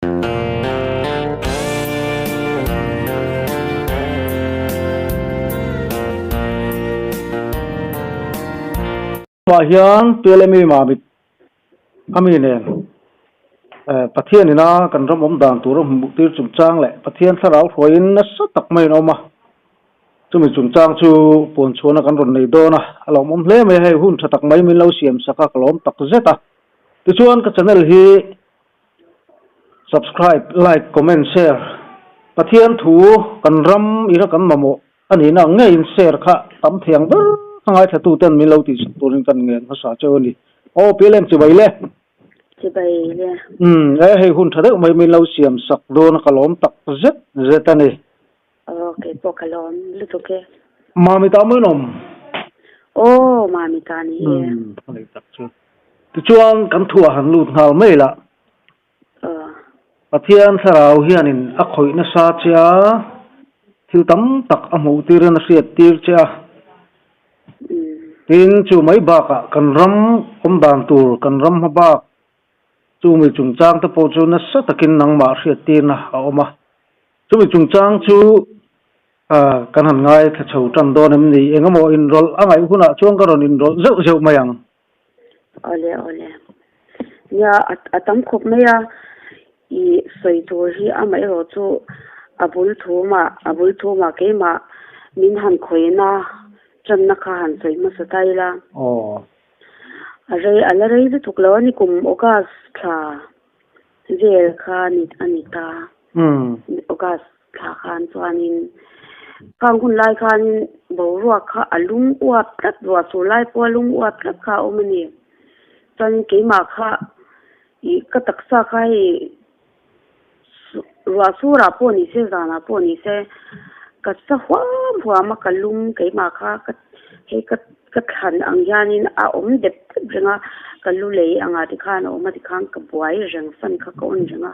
Mah hian PLME Mamit ami nen Pathian ina kan ram awm dan tur a hmuh tir chungchang leh Pathian thlarau hruaiin nasa tak maiin a awm a. Chumi chungchang chu puan chhuahna kan rawn nei dawn a, a lawmawm hle mai a, hei hun tha tak mai min lo siam sak a, ka lawm tak zet a. Tichuan ka channel hi Subscribe, like, comment, share Pathian thu kan ram ina kan mamawh a nihna ang ngeiin share kha tam thei ang ber ka ngaithla ten min lo tihsak turin kan ngen hmasa cheu a ni. Aw PLM chibai le. Chibai le. Umm e hei hun tha deuh mai min lo siam sak dawn a ka lawm tak zet zet a ni. Aw kei pawh ka lawm lutuk e. Mami ta mawi nawm. Aw mami ta ni e. Umm a nei tak chu. Tichuan kan thuah han lut nghal mai la. Pathian thlarau hianin a khawih nasa che a, thil tam tak a hmuh tirin a hriat tir che a. Tin, chu mai bakah kan ram awm dan tur, kan ram hma bak chumi chungchang te pawh chu nasa takin nangmah hriat tirna a awm a. Chumi chungchang chu kan han ngaithla chho tan dawn em ni? Engemaw inrawlh a ngaih hunah chuan ka rawn inrawlh zeuh zeuh mai ang. Awle awle. Nia a tam khawp mai a, i sawi tur hi amaherawh chu a bul thumah a bul thumah keimah min han khawihna tanna kha han sawi hmasa ta ila. Aw. A rei a la rei lutuk lo a ni kum August thla vel kha a ni a ni ta. August thla khan chuanin khang hun lai khanin boruak kha a lum uap tlat ruah sur lai pawha lum uap tlat kha a awm a ni. Chuanin keimah kha ih ka taksa kha hei ruah surah pawh ni se zanah pawh ni se ka sa huam huam a ka lum keimah kha ka hei ka ka thlan ang hianin a awm dep dep reng a ka lu lei angah tikhan a awm a tikhan ka buai reng fan kha ka on reng a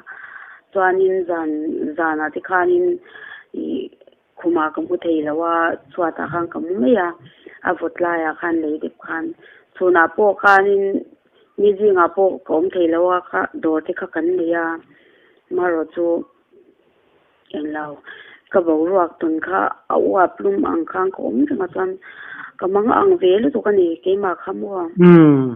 chuanin zan zanah tikhanin ih khumah ka mu thei lo a chhuatah khan ka mu mai a a vawt laiah khan lei dep khan chhunah pawh khanin ni zingah pawh ka awm thei lo a kha dawr te kha kan nei a marawh chu. Englo, ka boruak tawn kha a uap lum ang khan ka awm reng a chuan ka mang ang ve lutuk a ni keimah kha maw.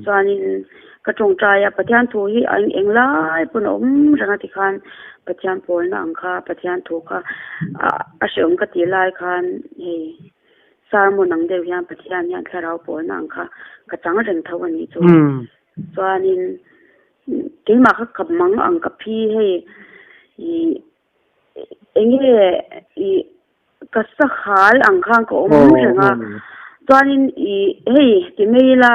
Chuanin ka tawngtai a Pathian thu hi a eng lai pawn a awm reng a tikhan Pathian pawlna ang kha Pathian thu kha a hreawm ka tih lai khan hei sermon ang deuh hian Pathian hian thlarau pawlna ang kha ka chang reng tho a nih chu. Chuanin Keimah kha ka mang ang ka phi hei ih enge ih ka sahal ang khan ka awm reng a chuanin ih hei ti mai ila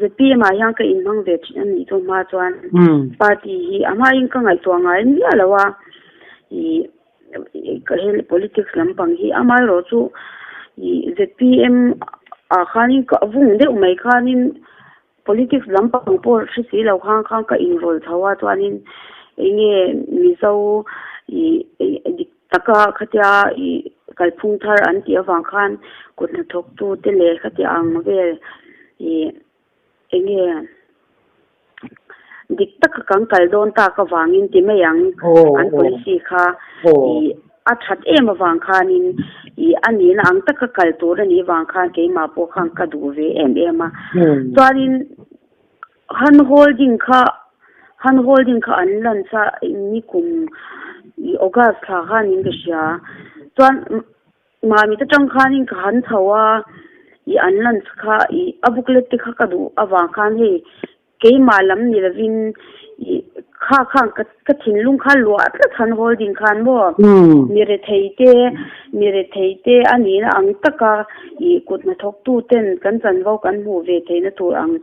zpm ah hian ka inhmang ve thin a nih chu hma chuan party hi a hmain ka ngaihtuah ngai miah lo a ih ka hel politics lampang hi amaherawh chu ih zpm ah khanin ka vung deuh mai khanin. Politics lampang pawh hre si lo khan khan ka inrawlh chho a chuanin eng nge Mizo ih dik taka khatia ih kalphung thar an tih avang khan kut hnathawk tu te leh khatia ang vel ih eng nge dik taka kan kal dawn tak avangin ti mai ang an policy kha ih A that em avang khanin ih a nihna ang taka kal tur a nih vang khan keimah pawh khan ka duh ve em em a. Chuanin hand holding kha hand holding kha an lan sa nikum ih August thla khanin ka hria. Chuan mahni te tang khanin ka han chho a ih an lan kha ih a booklet te kha ka duh avang khan hei Keimah lam ni lovin ih kha khan ka ka thinlung kha luah tlat han holding khan maw mi rethei te mi rethei te a nihna ang taka ih kut hnathawk tu ten kan chanvo kan hmuh ve theihna tur ang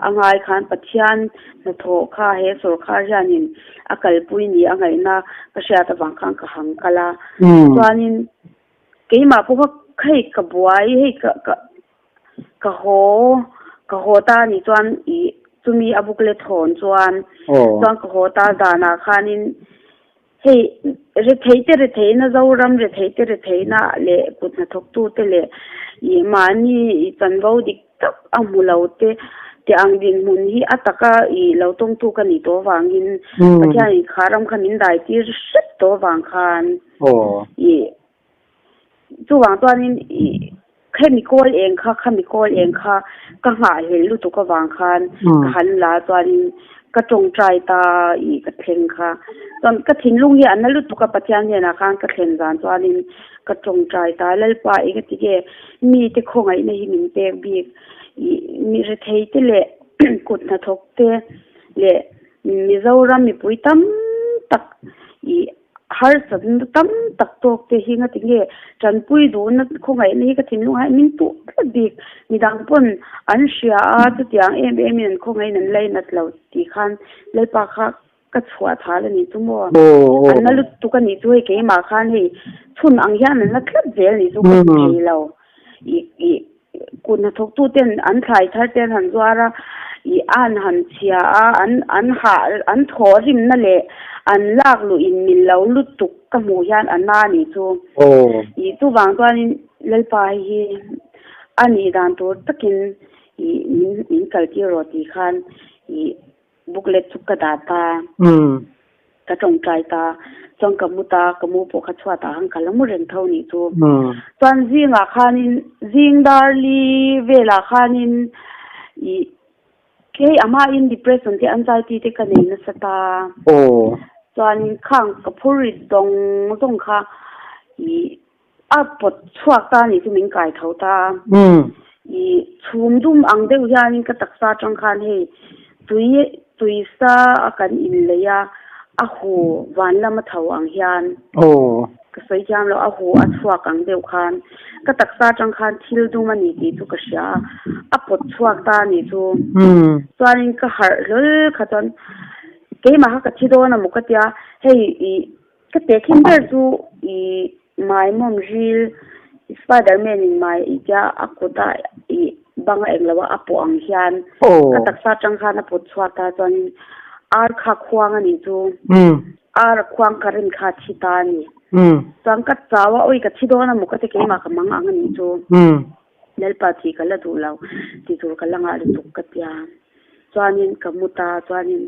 a ngai khan Pathian hnathawh kha he sawrkhar hianin a kalpui ni a ngaihna ka hriat avang khan ka hang kal a chuanin keimah pawh kha hei ka buai hei ka ka Ka haw, ka haw ta a nih chuan ih chumi a booklet hawn chuan chuan ka haw ta zanah khanin hei rethei te retheihna Zoram rethei te retheihna leh kut hnathawktute leh ih mahni ih chanvo dik tak a hmu lo te. Ti ang dinhmun hi a taka i lo tawngtu ka nih tawh avangin Pathianin kha ram kha min dai tir hrep tawh avang khan i chuvang chuanin i khemi kawl eng kha khami kawl eng kha ka nghahhlelh lutuk avang khan ka han la chuanin ka tawngtai ta i ka thleng kha. Chuan ka thinlung hi a na lutuk a Pathian hnenah khan ka thlen zan chuanin ka tawngtai ta Lalpa engati nge mite khawngaihna hi min pek bik I mi rethei te leh kut hnathawk te leh Mizoram mipui tam tak i harsatna tam tak tawk te hi ngati nge tanpui duhna khawngaihna hi ka thinlung ah hian min tuh tlat bik. Midang pawn an hria a chutiang em em in an khawngaih in an lainat lo tih khan Lalpa kha ka chhuah thal a nih chu maw? An la lutuk a nih chu hei keimah khan hei chhun ang hian an la tlat zel a nih chu ka ti thei lo. I i kut hnathawk tu ten an thlai thar te an han zuar a, i an han chhia a, an an hah an thaw rimna leh an lak luh in mil lo lutuk ka hmuh hian a na a nih chu. I chuvang chuanin Lalpa hei hi a nih dan tur takin i min min kaltir rawh tih khan i Booklet chu ka dah ta, ka tawngtai ta, chuan ka mu ta, ka mu pawh kha chhuat ah khan ka la mu reng tho nih chu. Chuan zingah khanin zing dar li velah khanin ih kei amahin depression te anxiety te ka nei nasa ta. Chuanin khang ka phur rit zawng zawng kha ih a pawt chhuak ta nih chu min kai tho ta. I chhum dum ang deuh hianin ka taksa atang khan hei tui tui sa a kan inlei a, a hu van lama tho ang hian ka sawi thiam lo, a hu a chhuak ang deuh khan ka taksa atang khan thil dum a ni tih chu ka hria a, a pawt chhuak ta nih chu. Chuanin ka harh hlawl kha chuan keimah kha ka thi dawn a maw ka tia, hei i Ka tehkhin ber chu i maimawm ril Spiderman in mai i tia a kut a i bang a englo a a pawh ang hian ka taksa atang khan a pawt chhuak ta chuanin ar kha khuang a nih chu ar a khuang current kha a thi ta a ni chuan ka chau a awi ka thi dawn a maw ka ti keimah ka mang ang a nih chu Lalpa tih ka la duh lo ti tur ka la ngah lutuk ka tia chuanin ka mu ta chuanin.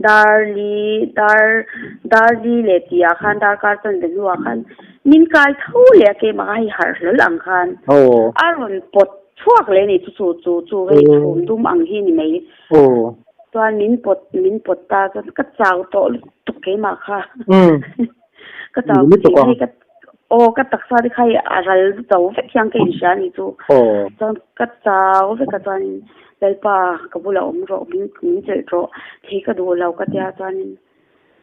Dar li dar dar li leh tih ah khan darkar chuan be hnuah khan min kai tho leh a keimah kha hei harh hlawl ang khan a rawn pawt chhuak leh a ni chu chu chu chu hei chhum dum ang hi ni mai chuan min pawt min pawt ta chuan ka chau tawh lutuk keimah kha ka chau hei ka aw ka taksa te kha hei a ral zo vek hian ka inhria a ni chu chuan ka chau vek a chuanin Lalpa ka bulah awm rawh min min chelh rawh thei ka duh lo ka tia chuanin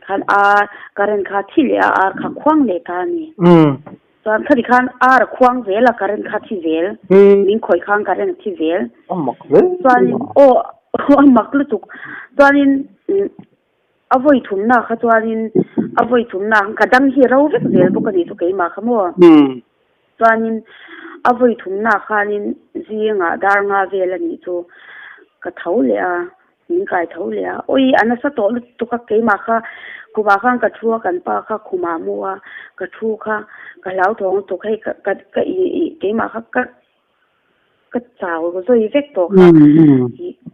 khan ar current kha thi leh a ar kha khuang leh ta a ni chuan khati khan ar a khuang zel a current kha thi zel min khawih khan current a thi zel chuanin aw a mak lutuk chuanin A vawi thumna kha chuanin a vawi thumna khan ka dang hi ro vek zel bawk a ni chu keimah kha maw. Chuanin a vawi thumna khanin zingah dar nga vel a nih chu ka tho leh a, min kai tho leh a. Awi a nasa tawh lutuk a keimah kha khumah khan ka thu a kan pa kha khumah mu a ka thu kha ka hlauthawng lutuk hei ka ka ih keimah kha ka Ka chau zawi vek tawh kha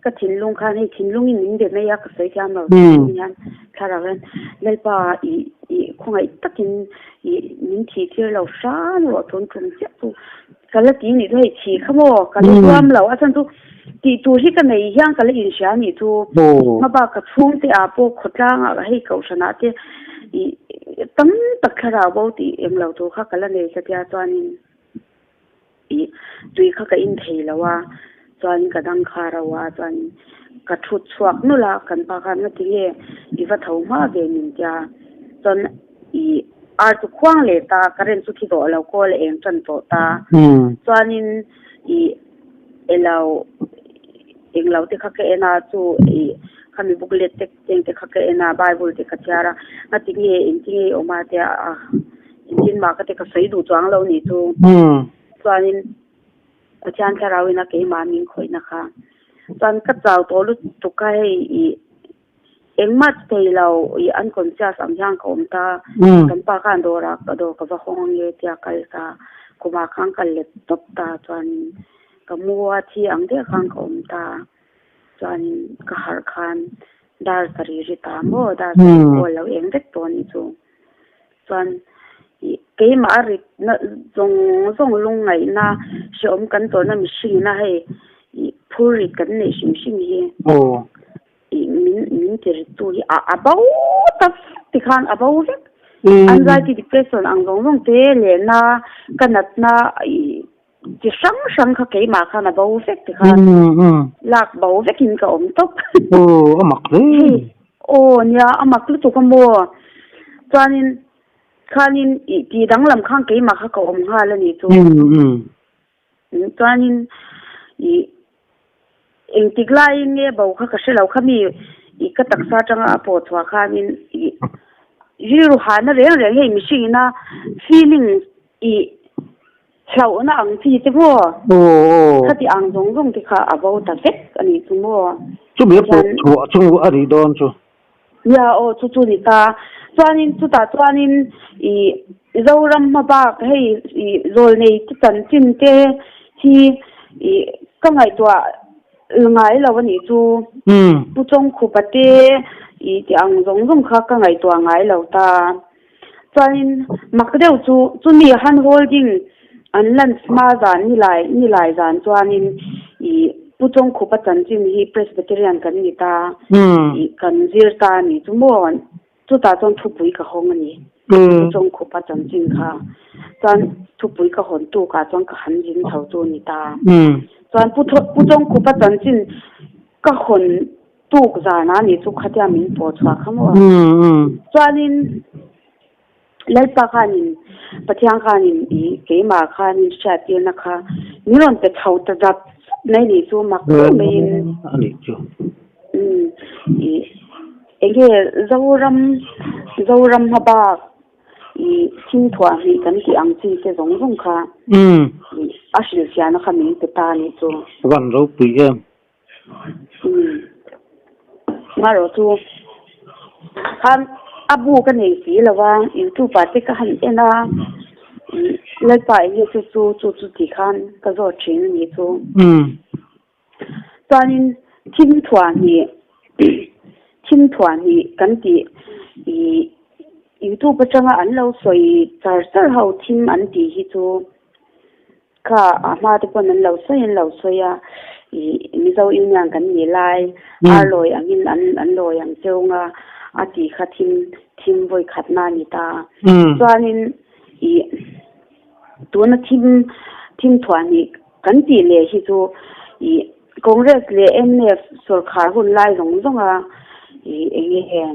ka thinlung khan hei thinlungin min be mai a ka sawi thiam lo thinlung hian thlarau hian Lalpa i i khawngaih takin i min thih tir lo hram rawh tun tum chiah chu ka la ti nih chu hei thih kha maw ka la zuam lo a chhan chu tih tur hi ka nei hian ka la inhria nih chu hmabak ka chhungte ah pawh khawtlang ah hei kohhran ah te i tam tak thlarau bo tih englo tur kha ka la nei ka tia chuanin. Ih tui kha ka in thei lo a, chuan ka dang kha ro a, chuan ka thut chhuak nulh a, kan pa khan nga tinge i va tho hma ve min tia, chuan ih ar chu khuang leh ta, current chu thi tawh lo kawl a eng tan tawh ta, chuanin ih elo englo te kha ka en a chu ih khami booklet te cheng te kha ka en a, bible te ka chhiar a, nga tinge engtinge i awm a tia a. Engtin mah ka ti ka sawi duh chuang lo nih chu. Chuanin Pathian thlarauin a keimah min khawihna kha. Chuan ka chau tawh lutuk kha hei i engmah chu thei lo i unconscious ang hian ka awm ta. Kan pa khan dawrah ka dawr ka va hawng ange tia kal ta. Khumah khan ka let tawp ta chuanin ka mu a thi ang deuh khan ka awm ta. Chuanin ka harh khan dar sarih ri ta maw, dar sarih pawh a lo eng vek tawh a nih chu. Chuan ih keimah a rit na zawng zawng lungngaihna hrehawm kan tawrhna mihringina hei ih phur rit kan neih hrim hrim hi ih min min ti rit tu hi a a bo ta vek tikhan a bo vek. Anxiety depression ang zawng zawng te leh na ka natna ih Chi hrang hrang kha keimah khan a bo vek ti khan lak bo vekin ka awm tawp. Aw a mak hle. Hei aw nia a mak lutuk a maw. Chuanin khanin ih tih danglam khan keimah kha ka awm nghal a nih chu. Chuanin ih engtik laiin nge bo kha ka hre lo kha mi ih ka taksa atanga a pawh chhuah khanin ih rilru hahna reng reng hei mihring ina feeling ih Hlauhna ang chi te maw? Khati ang zawng zawng te kha a bo ta vek a nih chu maw? Chumi a pawh chhuah chu a nih dawn chu. Nia aw chu chu ni ta. Chuanin chutah chuanin ih Zoram hma bak hei ih zawlnei te chanchin te hi ih ka ngaihtuah ngai lo a nih chu. Pu Chawngkhupa te ih tih ang zawng zawng kha ka ngaihtuah ngai lo ta. Chuanin mak deuh chu chumi hand holding an lunch hma zan ni lai ni lai zan chuanin ih Pu Chawngkhupa chanchin hi Presbyterian kan ni ta ih kan zir ta a ni chu maw chutah chuan thupui ka hawng a ni Pu Chawngkhupa chanchin kha chuan thupui ka hawn tukah chuan ka han zin chho chu a ni ta chuan Pu Chawngkhupa chanchin ka hawn Tuk zan a nih chu khatia min pawh chhuah kha maw? Chuanin Lalpa khanin Pathian khanin i keimah khanin hriattirna kha min rawn pe chho ta zat zat mai nih chu mak deuh maiin. A nih chu. Umm i enge Zoram Zoram hma bak i thim thuah hnih kan tih ang chi te zawng zawng kha a hrilhfiahna kha min pe ta a nih chu. Van ropui em. Marawh chu khan a bu ka nei si lo va, youtube ah te ka han en a, Lalpa eng nge chu chu chu chu tih khan ka zawt thin a nih chu. Chuanin thim thuah hnih thim thuah hnih kan tih ih youtube atanga an lo sawi char char ho thim an tih hi chu. Kha a hma te pawn an lo sawi an lo sawi a, ih Mizo Union kan nih lai ar lawi angin an an lawi ang cheu nga a tih kha thim thim vawi khatna a ni ta. Chuanin ih tuna thim thim thuah hnih kan tih leh hi chu ih Congress leh mnf sawrkhar hun lai zawng zawng a ih eng nge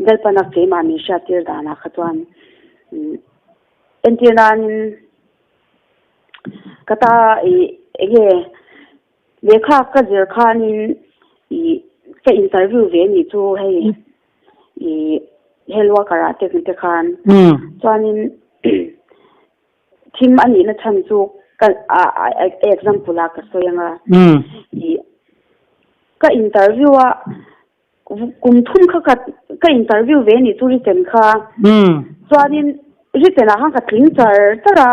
Lalpana keimah min hriattir danah kha chuan entir nanin Ka ta ih enge lehkha ka zir khanin ih ka interview ve anih chu hei ih health worker ah te te khan chuanin thim a nihna chhan chu ka example ah ka sawi anga ih ka interview a Kum thum kha ka ka interview ve anih chu written kha. Chuanin written ah khan ka tling char char a,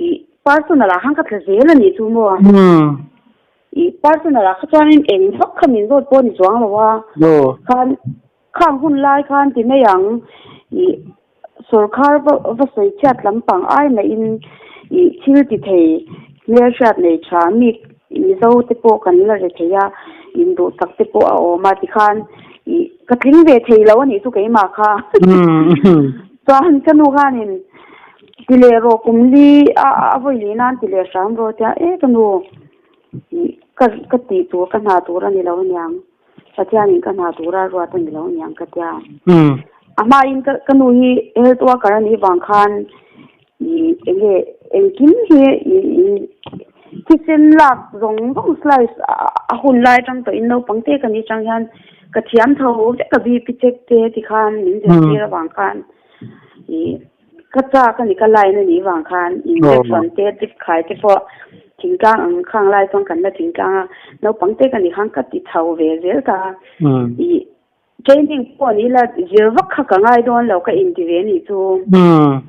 ih personal ah khan ka tla zel anih chu maw. Ih personal ah kha chuanin eng vak kha min zawt pawh a ni chuang lo a. Khan khang hun lai khan ti mai ang ih sawrkhar va va sawi chhiat lampang ai mahin ih thil ti thei hmelhriat nei tha mi Mizo te pawh kan la ri thei a, induhsak te pawh a awm a tikhan ih ka tling ve thei lo a nih chu keimah kha. Chuan ka nu khanin ti leh rawh kum li a a vawi lih nan ti leh hram rawh tia e ka nu ih ka ka tih tur ka hna tur a ni lo aniang. Pathianin ka hna tura ruat a ni lo aniang ka tia. A hmain ka ka nu hi health worker a nih vang khan ih enge engkim hi ih thisen lak zawng zawng slice a hun lai atang tawhin naupang te ka nih atang hian ka thiam tho vek a BP check te tikhan min zirtir avang khan ih Ka chak a ni, ka line a nih vang khan injection te drip khai te pawh thingtlang ang khang lai chuan kan la thingtlang a, naupang te ka nih khan ka ti chho ve zel ta a. Ih training pawh ni ila zir vak kha ka ngai dawn lo ka inti ve nih chu.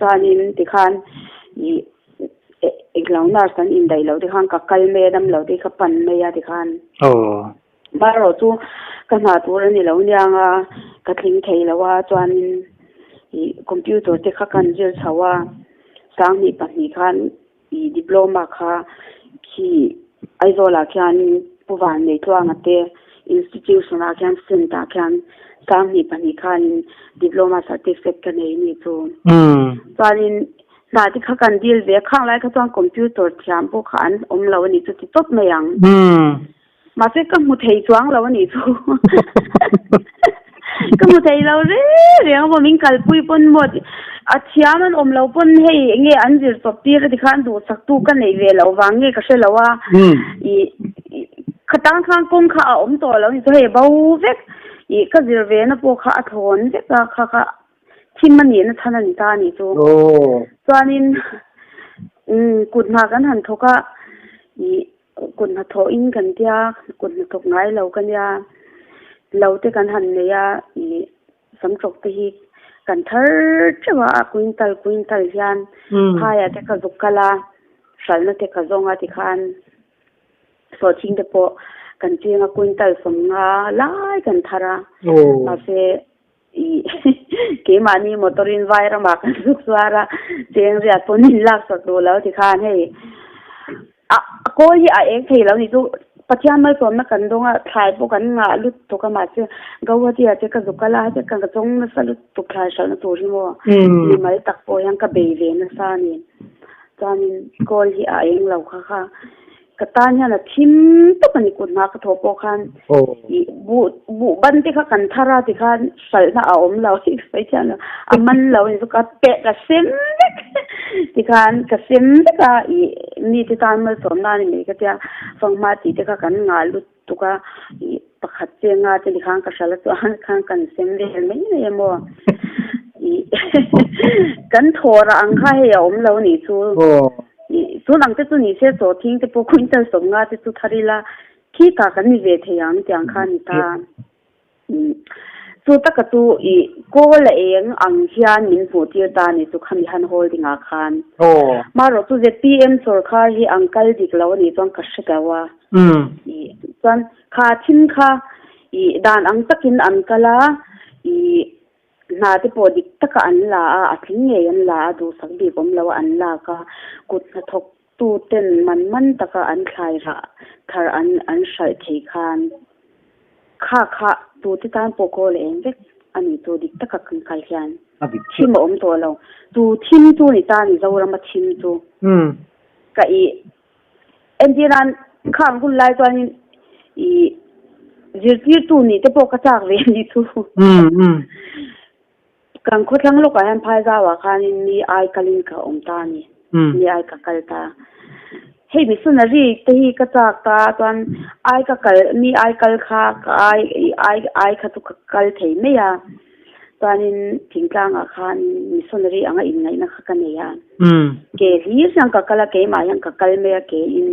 Chuanin tikhan ih englo nurse an indaih loh te khan ka kal mai a, damlo te ka pan mai a tikhan. Marawh chu ka hna tur a ni lo niang a, ka tling thei lo a, chuanin ih computer te kha kan zir chho a, sanghnih pahnih khan ih diploma kha khi Aizawl ah khian Pu Vanneitluanga te institution ah khian cent ah khian sanghnih pahnih khanin diploma certificate ka nei ni chu. Chuanin Hna te kha kan dil ve a, khang lai kha chuan computer thiam pawh kha an awm lo a nih chu ti tawp mai ang. Mahse ka hmu thei chuang lo a nih chu. Ka hmu thei lo reng reng a maw min kalpui pawn maw a thiam an awm lo pawn hei eng nge an zir chawp tir a ti khan duhsaktu ka neih ve loh vang nge ka hre lo a. Ih khatang khan kawng kha a awm tawh lo a nih chu hei a bo vek. Ih ka zir ve na pawh kha a thlawn vek a kha kha. Thim a nihna chhan a ni ta a nih chu. Chuanin kut hna kan han thawk a, ih kut hnathawhin kan tia, kut hnathawk ngai lo ka nia, lo te kan han nei a, ih samtawk te hi kan thar teuh a, a quintal quintal hian phaiah te ka zuk kal a, hralhna te ka zawng a tikhan sawhching te pawh kan ching a, quintal sawmnga lai kan thar a, mahse Keimahni motor in vai ramah kan zuk zuar a, cheng riat pawn min laksak duh lo ti khan hei a kawl hi a eng thei lo ni chu Pathian malsawmna kan dawng a, thlai pawh kan ngah lutuk a mahse Gauhati ah te ka zuk kal a heti ka zawng nasa lutuk thlai hralhna tur hi maw mimal tak pawh hian ka bei ve nasa a ni. Chuanin kawl hi a eng lo kha kha. Ka tan hian a thim tawp a ni kut hna ka thawh pawh khan ih buh buh ban te kha kan thar a tikhan hralhna a awm lo hi ka sawi thiam lo a man lo a ni chu ka peh ka sem vek tikhan ka sem vek a ih mite tan malsawmna a ni mai ka tia fanghma tih te kha kan ngah lutuk a ih pakhat chenga te tikhan ka hralh a chuan khan kan sem vel mai mai a maw ih kan thawh rah ang kha hei a awm lo a nih chu. Tun ang te chu ni se chaw thing te pawh quintal sawmnga te chu thar ila khi ta kan ni ve thei ang tiang kha a ni ta. Chu taka chu i kawl a eng ang hian min hmuh tir ta a ni chu khami han holding ah khan. Marawh chu ZPM sawrkhar hi ang kal dik lo a nih chuan ka hre lo a. Chuan kha thim kha i dan ang takin an kal a i Hna te pawh dik taka an la a, a tling ngei an la a, duhsak bik awm lo a an lak a, kut hnathawk tu ten man man taka an thlai rah thar an an hralh thei khan kha kha tu te tan pawh kawl a eng vek a ni chu dik taka kan kal hian thim a awm tawh lo. Tu thim chu ni ta ni Zorama thim chu ka ih Entirnan khang hun lai chuanin ih zirtirtu nih te pawh ka chak ve a nih chu. Kan khawthlang lawkah hian Phaizauah khanin mi ai kalin ka awm ta a ni. Mi ai ka kal ta. Hei missionary te hi ka chak ta chuan ai ka kal mi ai kal kha ka ai ai ai kha chu ka kal thei mai a. Chuanin thingtlangah khan missionary anga inngaihna kha ka nei a. Ke hlir hian ka kal a, keimah hian ka kal mai a ke in.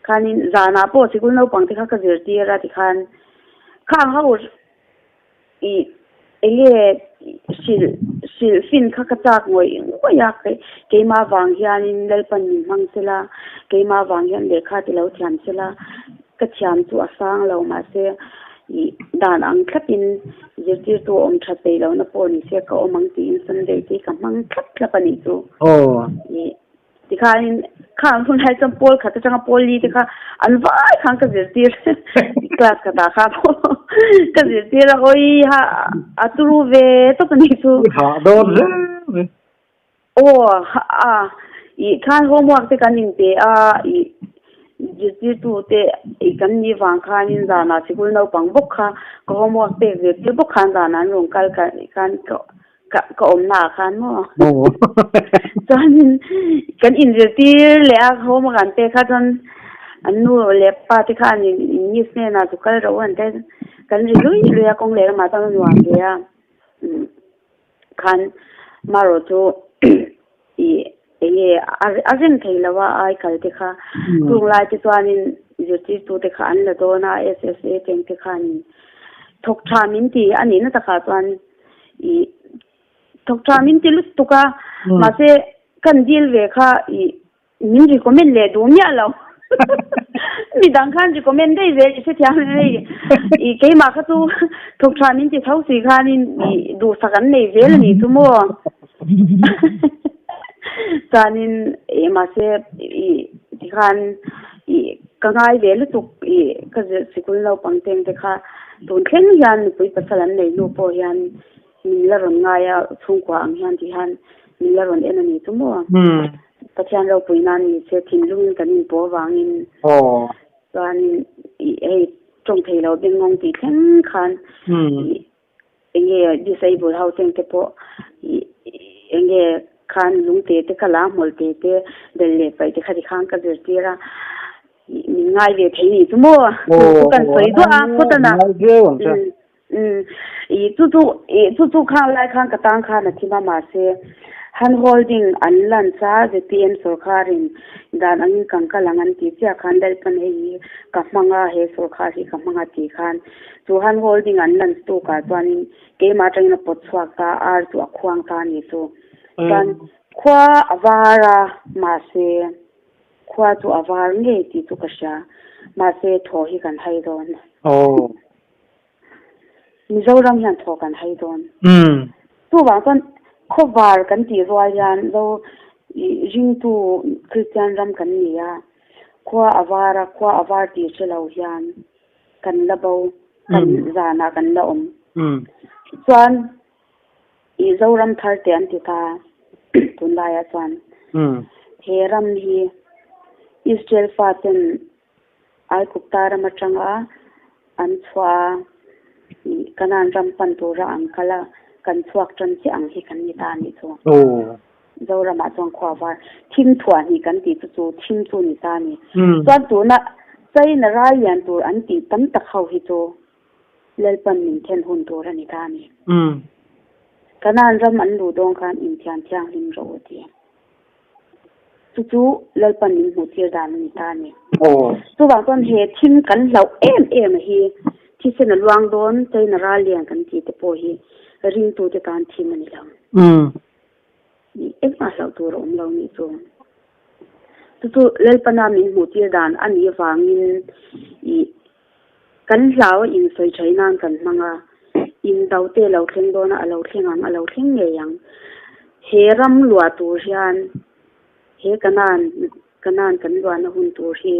Khanin zanah pawh sikul naupang te kha ka zirtir a tikhan khang ho ih enge hrilh hrilh fin kha ka chak ngawih ngawih a keimah vang hianin Lalpan min hmang sela, keimah vang hian lehkha ti lo thiam sela Ka thiam chu a sang lo mahse ih dan ang thlapin zirtirtu awm that peih lohna pawh ni se ka awm ang tiin Sunday te hi ka hmang thlap thlap a nih chu. Ih tikhanin khang hun lai chuan pawl khat atanga pawl li te kha an vai khan ka zirtir class khatah kha pawh ka zirtir a awi ha a turu ve tawp a nih chu. I hah dawn hle. Aw a ih khan homework te kan inpe a ih zirtirtu te ih kan nih vang khanin zanah sikul naupang bawk kha ka homework pek zirtir bawk khan zanah an rawn kal khan ka ka ka awmna ah khan maw chuanin kan inzirtir leh a homework an pek kha chuan an nu leh pa te khan miss hnenah chu kal rawh u an tia kan ri lui lui a kawng leh lamah chuan a nuam ve a. Khan marawh chu ih enge a reng thei lo a ai kal te kha chung lai te chuanin zirtirtu te kha an la dawn a SSA teng te khanin thawk tha min ti a nihna takah chuan ih thawk tha min ti lutuk a mahse kan dil ve kha ih Min recommend leh duh miah lo. Midang khan recommend daih zel i hrethiam hei i keimah kha chu thawk tha min ti tho si khanin i duhsak an nei zel a ni chu maw. Chuanin i mahse i tikhan i ka ngai ve lutuk i ka zirh sikul naupang teng te kha tun thleng hian nupui pasal an nei hnu pawh hian min la rawn ngai a, chhungkua ang hian ti hian min la rawn en a ni chu maw? Pathian ropui nan ni che thinlungin kan inpawh avangin chuanin i hei tawng thei lo bengngawng tih thleng khan i enge disable ho teng te pawh i enge khan lungte te kha la hmawlh te te bel leh paih te kha ti khan ka zirtir a min ngai ve thei ni chu maw? Chu chu kan sawi duah a khawtana. Umm i chu chu i chu chu khang lai khan ka tang khan a thim a mahse hand holding an lan cha zpm sawrkharin dan angin kang kal ang an tih chiah khan Lalpan hei hi ka hmang a he sawrkhar hi ka hmang a tih khan chu hand holding an lan tuk ah chuanin keimah atangin a pawt chhuak ta ar chu a khuang ta a ni chu chuan khua a var a mahse khua chu a var ngei tih chu ka hria mahse thaw hi kan hai dawn. Mizoram hian thaw kan hai dawn. Chuvang chuan khawvar kan tih rual hian zo ringtu Kristian ram kan ni a, khua a var a, khua a var tih hre lo hian kan la bo, kan zanah kan la awm. Chuan i Zoram thar te an ti ta tunlaiah chuan he ram hi Israel faten Aikupta ram atanga an chhuah a, Kanaan ram pan tura an kal a, kan chhuak tan chiah ang hi kan ni ta a nih chu. Zoramah chuan khua var thim thuah hnih kan tih chu chu thim chu ni ta a ni. Chuan tuna China rai lian tur an tih tam tak ho hi chu Lalpan min then hun tur a ni ta a ni. Kanaan ram an luh dawn khan inthian thianghlim rawh u ti. Chu chu Lalpan min hmuh tir dan a ni ta a ni. Chuvang chuan he thim kan hlauh em em a hi thisen a luang dawn China ral lian kan tih te pawh hi ringtute tan thim a ni lo. Engmah hlauh tur a awm lo nih chu. Chu chu Lalpana min hmuh tir dan a nih avangin ih kan hlau a insawi thaih nan kan hmang a, indo te a lo thleng dawn a, a lo thleng ang, a lo thleng ngei ang. He ram luah tur hian he Kanan Kanan kan luahna hun tur hi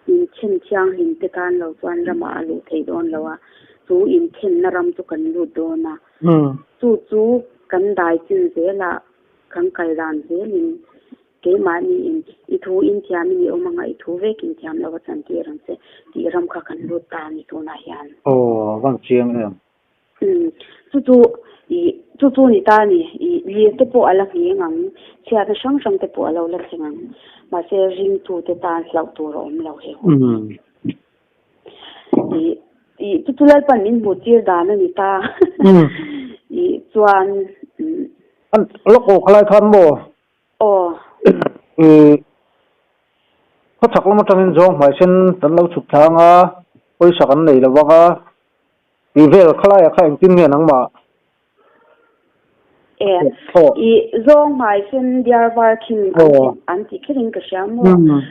inthen thianghlim te tan lo chuan ramah a luh theih dawn lo a, chu inthenna ram chu kan lut dawn a, chu chu kan dai chin zelah Kan kal dan zelin keimahni in i thu in thiam in i awm anga i thu vek in thiam lo a chantir ang che tih ram kha kan lut ta a ni tunah hian. Aw, a van chiang em. Umm, chu chu i chu chu ni ta a ni. I lir te pawh a la ngheng ang, chhiatna hrang hrang te pawh a lo la thleng ang. Mahse ringtute tan hlauh tur a awm lo he hun hi. I i chu chu Lalpan min hmuh tir dan a ni ta. I chuan An lawk aw khalai khan maw? Aw. I khawchhak lam atangin zawng hmaisen kan lo chhuk thlang a, pawisa kan nei lo vang a, tih vel khalaiah kha engtin nge nangmah? E, i zawng hmaisen diar var khin an tih kher in ka hria maw?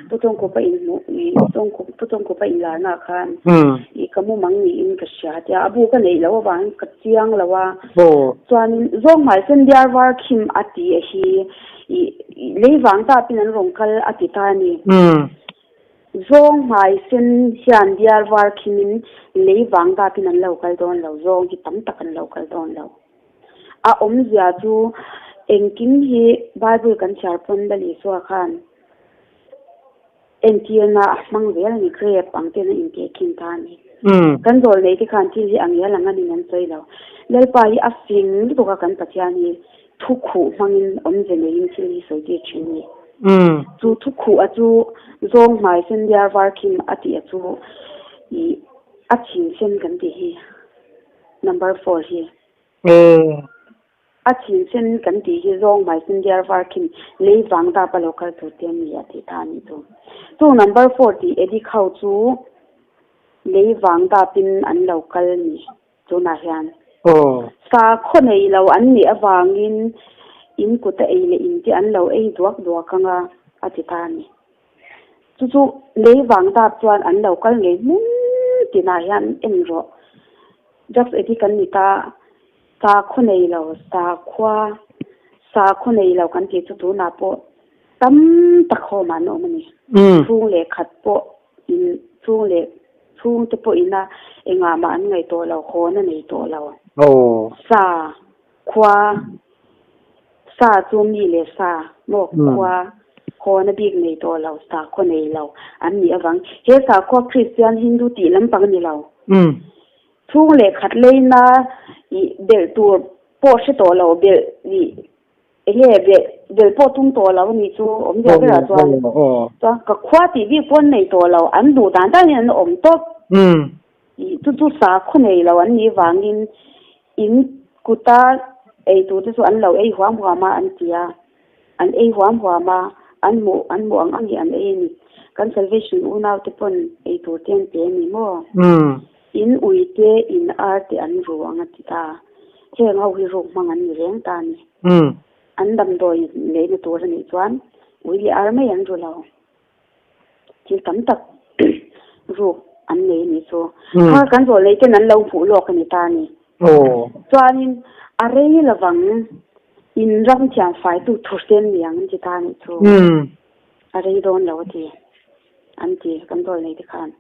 Pu Chawngkhupa in hmuh i Pu Chawngkhupa in larna khan i ka mumang niin ka hria tia a bu ka neih loh avangin ka chiang lo a. Chuanin zawng hmaisen diar var khim a ti a hi i lei vang tapin an rawn kal a ti ta a ni. Zawng hmaisen hian diar var khimin lei vang tapin an lo kal dawn lo, zawng hi tam tak an lo kal dawn lo. A awmzia chu engkim hi Bible kan chhiar pawn Lal Isua khan entirna a hmang zel a ni, grape ang ten a intehkhin ta a ni. Kan zawl nei te khan thil hi a ngial ang a nin an sawi lo. Lalpa hi a fing lutuk a kan Pathian hi thu khuh hmangin awmze neiin thil hi sawi tir thin a ni. Chu thu khuh a chu zawng hmai sen diar var khim a tih a chu ih a chhin sen kan tih hi number four hi. A chhin sen kan tih hi zawng hmai sen diar var khin lei vang dap a lo kal tur te a ni a tih ta a nih chu. Chu number four tih addict ho chu lei vang dapin an lo kal a ni tunah hian. Sakhaw nei lo an nih avangin in kut a ei leh in te an lo ei duak duak ang a a ti ta a ni. Chu chu lei vang dap chuan an lo kal ngei hmun tinah hian en rawh. Drugs addict an ni ta, sakhaw nei lo, sakhua, sakhaw nei lo kan tih chu tunah pawh tam tak home ah an awm a ni. Chhung leh khat pawh in chhung leh chhungte pawh ina engah mah an ngaih tawh lo, hawn a nei tawh lo. Sa Khua, sa chu mi leh sa maw khua khawn a bik nei tawh lo, sakhua nei lo an nih avang. He sakhua Kristian, Hindu tih lampang a ni lo. Chhung leh khat leina ih belh tur pawh hre tawh lo, belh ih eng nge belh belh pawh tum tawh lo a nih chu awmzia berah chuan. Chuan ka khua tih bik pawh an nei tawh lo, an duh dan danin an awm tawp. Ih chu chu sakhua nei lo an nih vangin In kuta ei tur te chu an lo ei huam huam a an ti a, an ei huam huam a, an hmuh an hmuh ang ang hi an ei a ni. Kan Salvation unau te pawn ei tur te an pe a ni maw? In ui te, in ar te an ru ang a ti ta. Heng ho hi ruk hmang an ni reng ta a ni. An damdawi neihna tur a nih chuan ui leh ar mai an ru lo. Thil tam tak ruk an nei a nih chu. Kha kan zawh leh ten an lo hmuh lawk a ni ta a ni. Chuanin a rei lovang in ram thiam faitu thursen ni ang an ti ta a nih chu. A rei dawn lo a ti an ti kan zawl nei te khan.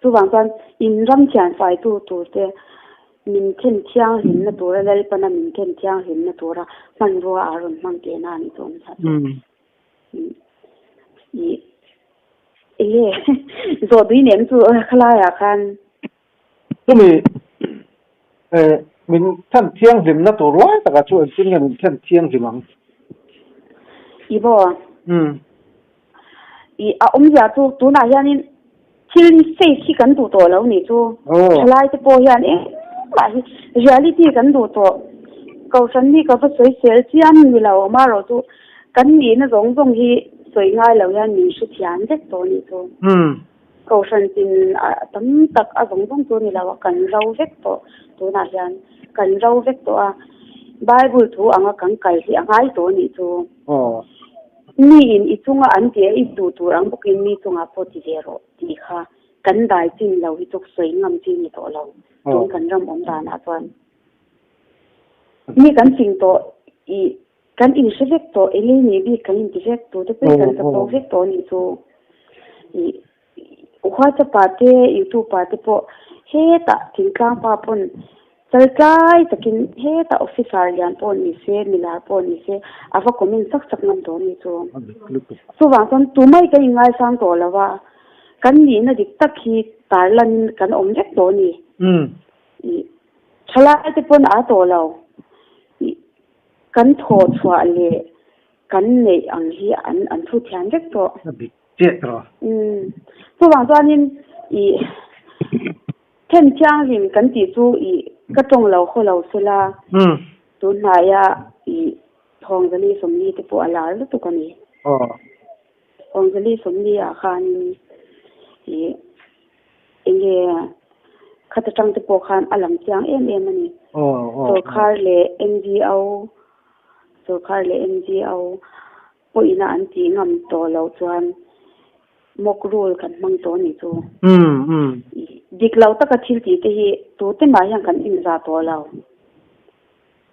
Chuvang chuan in ram thian faitu tur te min then thianghlimna tura Lalpana min then thianghlimna tura hmanrua a rawn hmang teh na a nih chu awm zat chu. Enge zawh tui nem chu khalaiah khan. Chumi min then thianghlimna tur lai takah chu engtin nge min then thianghlim ang? I maw? I a awmzia chu tunah hianin thil fake hi kan duh tawh lo nih chu. Thalai te pawh hian engmah hi reality kan duh tawh. Kohhran hi ka va sawi sel chiam ni lo amaherawh chu kan nihna zawng zawng hi sawi ngai lo hian min hre thiam vek tawh nih chu. Kohhran tin a tam tak a zawng zawng chu ni lo a kan ro vek tawh tunah hian kan ro vek tawh a Bible thu anga kan kal hi a ngai tawh nih chu. Mi in i chunga an tih a i duh tur ang bawkin mi chungah pawh ti ve rawh tih kha kan dai chin lo hi chu sawi ngam chi ni tawh lo tun kan ram awm danah chuan mi kan fing tawh i kan inhre vek tawh eng ei nih bik kan inti vek tu te pawhin kan chapo vek tawh anih chu i WhatsApp ah te YouTube ah te pawh hetah thingtlang pa pawn Chaltlai takin hetah officer lian pawh ni se, milar pawh ni se, a va comment sak sak ngam tawh a ni chu. Chuvang chuan tumai kan inngaisang tawh lo va, kan nihna dik tak hi tarlanin kan awm vek tawh a ni. Ih, thalai te pawn a tawh lo. Ih, kan thawh chhuah leh kan neih ang hi an an thu thiam vek tawh. A dik chiah tawh. Umm, chuvang chuanin ih. Then thianghlim kan tih chu i ka tawng lo haw lo sela, tun hnaia i Thawngzali Sawmli te pawh a lar lutuk a ni. Thawngzali Sawmli ah khanin i enge khat atang te pawh khan a lang chiang em em a ni. Sawrkhar leh NGO, sawrkhar leh NGO pawhin a an tih ngam tawh loh chuan mock rule kan hmang tawh a nih chu. Dik lo taka thil tih te hi tute mah hian kan inzah tawh lo.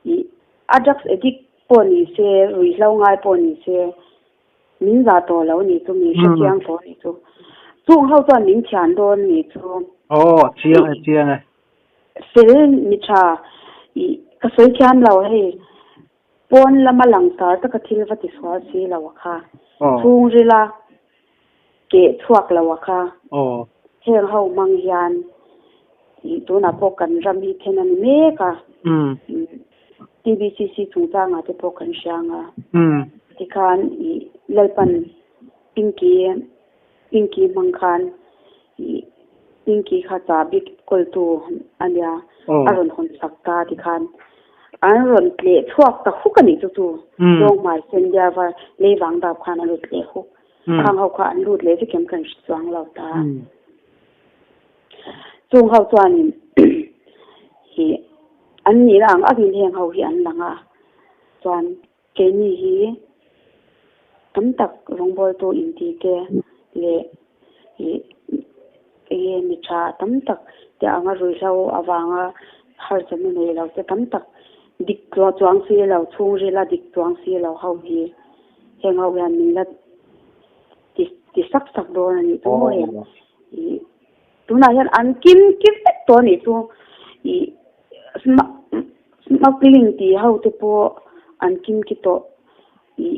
Ih a drugs addict pawh ni se, ruihhlo ngai pawh ni se min zah tawh lo a nih chu, min hre chiang tawh a nih chu. Chung ho chuan min thian dawn a nih chu. Aw, chiang e, chiang e. Fel mi tha, ih ka sawi thiam lo hei. Pawn lama langsar taka thil va ti sual si lo a kha. Chhungrila keh chhuak lo a kha. Heng ho hmang hian ih tunah pawh kan ram hi then a ni mek a. TBCC chungchangah te pawh kan hria ang a. Tikhan ih Lalpan Pinky Pinky hmang khan ih Pinky kha chahbi kawltu a nia, a rawn hawn sak ta tikhan an rawn tleh chhuak ta huk a nih chu chu Zawng hmai sen diar var lei vang dap khan an rawn tleh huk. Khang ho kha an lut leh vek em kan hre chuang lo ta. Chung ho chuanin ih an nihna ang angin heng ho hi an lang a, chuan Keini hi tam tak rawngbawltu inti te, leh ih enge mi tha tam tak te anga ruihhlo avanga harsatna nei lo te tam tak dik chuang si lo chhungrila dik chuang si lo ho hi heng ho hian min la ti ti sak sak dawn a nih chu maw heng ih tunah hian an kim ki vek tawh a nih chu ih smuggling tih ho te pawh an kim ki tawh ih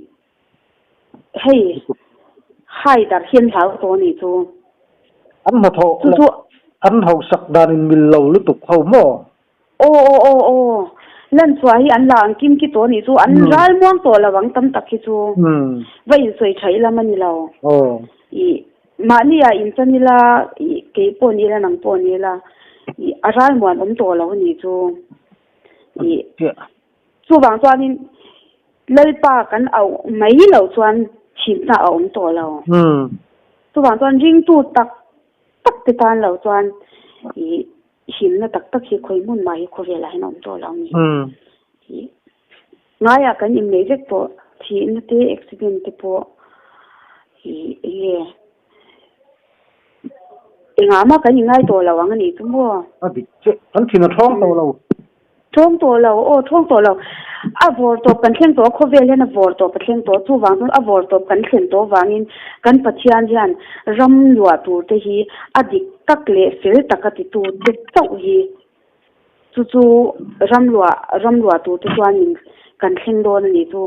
hei hai darh hi an hlau tawh a nih chu. An hnathawh leh an hausak dan in mil lo lutuk ho maw? Aw aw aw aw lan chhuah hi an la ang kim ki tawh a nih chu an ral muang tawh lo ang tam tak hi chu va insawi tha ila a ni lo. Ih mahni ah inchan ila ih kei pawh ni ila nang pawh ni ila ih a ral muan awm tawh lo a nih chu. Ih chuvang chuanin Lalpa kan auh mai loh chuan thihna a awm tawh lo. Chuvang chuan ringtu tak tak te tan lo chuan ih Himna tak tak hi khawi hmun mah hi khawvelah hian a awm tawh lo a ni. Ih ngaiah kan inneih vek pawh thihna te accident te pawh ih eng nge engah mah kan inngai tawh lo ang a nih chu maw? A dik chiah, kan thin a thawng tawh lo. Thawng tawh lo, aw thawng tawh lo. A vawr tawp kan thleng tawh a, khawvel hian a vawr tawp a thleng tawh a, chuvang chuan a vawr tawp kan thlen tawh avangin kan Pathian hian ram luah tur te hi a dik tak leh fel taka titu te chauh hi chu chu ram luah ram luah tur te chuanin kan thleng dawn a nih chu.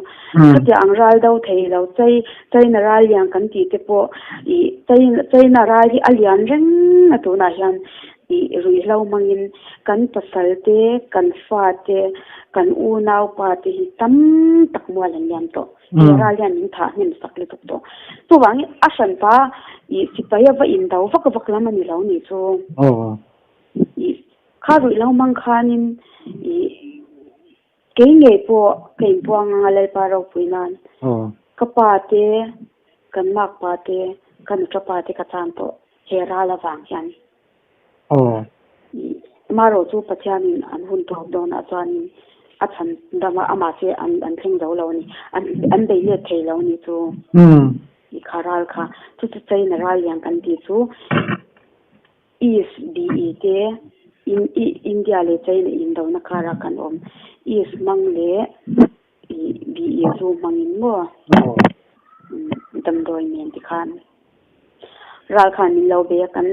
Khatiang ang ral do thei lo chei China ral lian kan tih te pawh ih China ral hi a lian reng a tunah hian Ih ruihhlo hmangin kan pasal te, kan fa te, kan unau pa te hi tam tak mual an liam tawh. He ral hian min thah hnem sak lutuk tawh. Chuvangin a hranpa ih sipai a va indo vak vak lam a ni lo nih chu. Ih kha ruihhlo hmang khanin ih kei ngei pawh ka inpuang anga Lalpa ropui nan ka pa te, kan makpa te, ka nuṭa pa te ka chan tawh. He ral avang hian amaherawh chu Pathianin an hun tawp dawnah chuanin a chhan dam a, amah chu an thleng zo lo a ni, an bei let thei lo a ni chu i kha ral kha. Chu chu China ral lian kan tih chu East BE te India leh China indona karah kan awm. East hmang leh BE chu hmangin maw damdawi nen tikhan. Ral khan min lo bei a, kan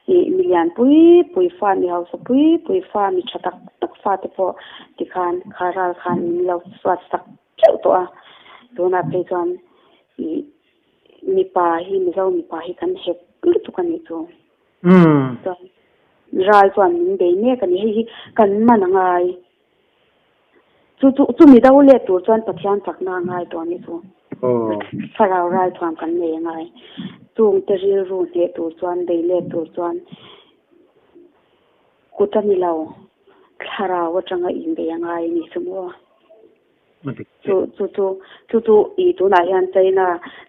ih milian pui pui fa, mi hausa pui pui fa, mi tha tak tak fa te pawh tikhan kha ral khan min lo suat sak teuh tawh a. Tunah phei chuan ih mipa hi Mizo mipa hi kan hek lutuk a nih chu. Chuan ral chuan min bei mek a ni, hei hi kan man a ngai. Chu chu chumi do let tur chuan Pathian chakna a ngai tawh a nih chu. Thlarau ralthuam kan nei a ngai. Chungte rilru hneh tur chuan, bei let tur chuan kut a ni lo, thlarau atanga inbei a ngai a ni chu maw. Chu chu chu chu chu ih tunah hian China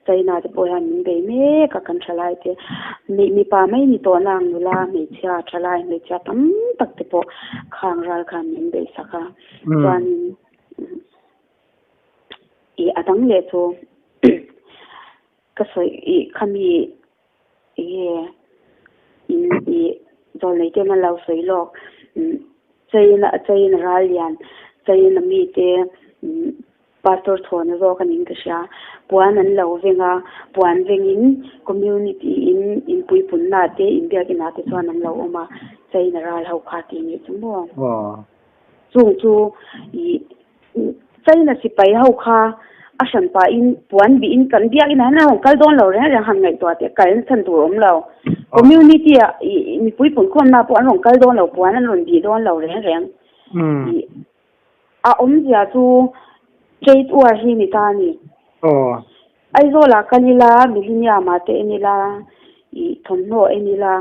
China te pawh hian min bei mek a kan thalai te mi mipa mai ni tawh nang nula hmeichhia thalai hmeichhia tam tak te pawh khang ral khan min bei sak a chuanin ih a dang leh chu ka sawi ih khami enge in ih zawlnei ten an lo sawi lawk China China ral lian China mite Pastor chhawna zawk a ning ka hria puan an lo veng a puan vengin community in inpuipunna te inbiakina te chuan an lo awm a China ral ho kha tih nih chu maw chung chu ih China sipai ho kha a hran pahin puan bihin kan biakin ah hian a rawn kal dawn lo reng reng han ngaihtuah teh kal na chhan tur a awm lo. Community ah ih mipui punkhawmna pawh an rawn kal dawn lo puan an rawn bih dawn lo reng reng. Ih a awmzia chu trade war hi ni ta a ni. Aizawl ah kal ila Millennium ah te en ila ih thawmhnaw en ila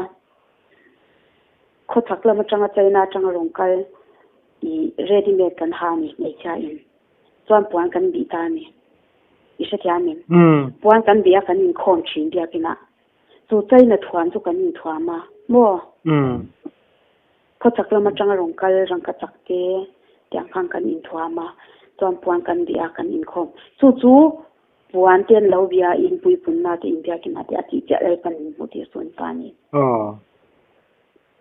khawchhak lam atanga China atanga rawn kal I ready made kan ha a ni hmeichhia in chuan puan kan bih ta a ni. I hrethiam em? Puan kan bih a kan inkhawm thin biakin ah. Chu China thuam chu kan inthuam a maw? Khawchhak lam atanga rawn kal rangka chak te tiang khan kan inthuam a chuan puan kan bih a kan inkhawm. Chu chu. Puan te an lo bia in puipunna te inbiakina te a tih chiah Lalpan min hmuh tir chu an ta a ni. Aw.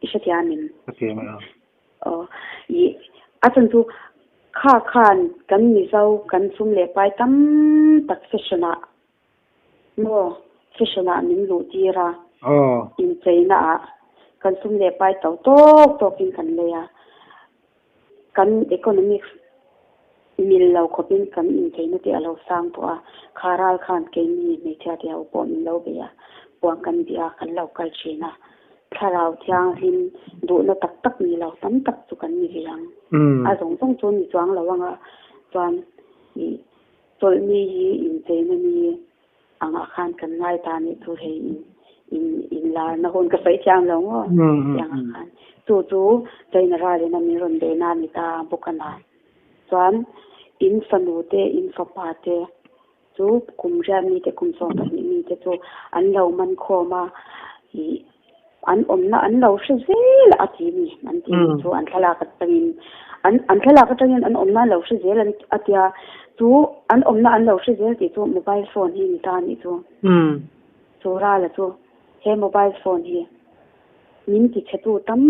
I hrethiam em? Hrethiam e aw. Aw. I a chan chu kha khan kan Mizo kan sum leh pai tam tak fashion ah maw fashion ah min luh tir a. Aw. Incheina ah kan sum leh pai to tawk tawk in kan lei a. Kan economics mil lo khawpin kan incheina te a lo sang tawh a, kha ral khan keini hmeichhia te ho pawh min lo bei a, puan kan bih a, kan lo kal thin a. Thlarau thianghlim duhna tak tak ni lo tam tak chu kan ni ve ang. A zawng zawng chu ni chuang lo anga chuan ih chawlhni hi incheina ni angah khan kan ngai ta nih chu hei in in inlarna hun ka sawi thiam lo maw tih angah khan chu chu China ralin a min rawn bei na a ni ta bawk a na chuan in fanu te in fapa te chu kum riat mi te kum 12 mi te chu an lo man khawm a ih an awmna an lo hre zel a ti ni an ti ni chu an thlalak atangin an an thlalak atangin an awmna an lo hre zel a tia chu an awmna an lo hre zel tih chu mobile phone hi ni ta a nih chu chu rala chu he mobile phone hi min ti chhe tu tam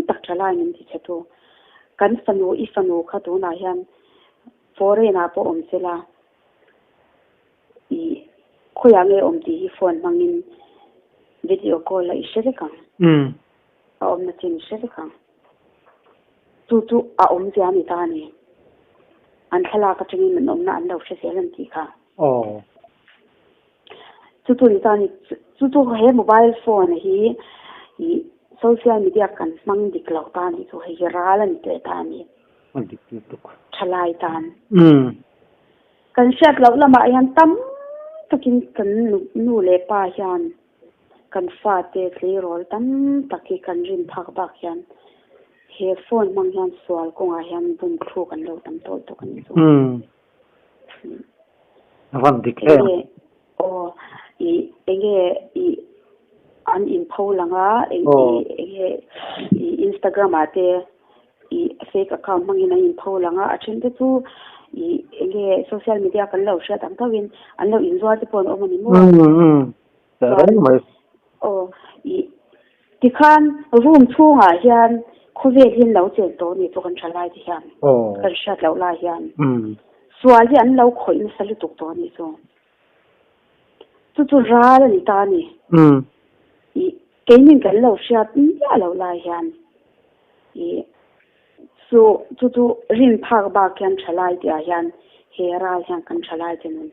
tak tha lai min ti chhe tu kan fanu i fanu kha tunah hian foreign ah pawh awm sela I khawiah nge awm tih hi phone hmangin video call a i hre vek ang. A awmna chin i hre vek ang. Chu chu a awmzia a ni ta a ni. An thlalak atangin an awmna an lo hre zel an tih kha. Chu chu a ni ta a ni. Chu chu he mobile phone hi i social media kan hmang dik lo ta a nih chu hei hi ral a ni teh ta a ni. A dik lutuk. Thalai tan. Kan hriat loh lamah hian tam takin kan nu leh pa hian kan fate tleirawl tam tak hi kan rin phak bak hian he phone hmang hian sual kawngah hian bum thluk an lo tam tawh tawk a ni chu. A van dik em. Aw i enge i an inpho lang a enge i Instagram ah te I fake account hmangin an inpho lang a, a then te chu i enge social media kan lo hriat ang tho in an lo inzuar te pawh an awm a ni maw? Umm reng mai. Aw i tikhan room chhungah hian khawvel hi an lo chen tawh a ni chu kan tha lai te hian kan hriat loh lai hian sual hi an lo khawih nasa lutuk tawh a ni chu. Chu chu ral a ni ta a ni. I keinin kan lo hriat miah loh lai hian i chu chu chu rin phak bak hian tha lai tih ah hian he ral hian kan tha lai te nun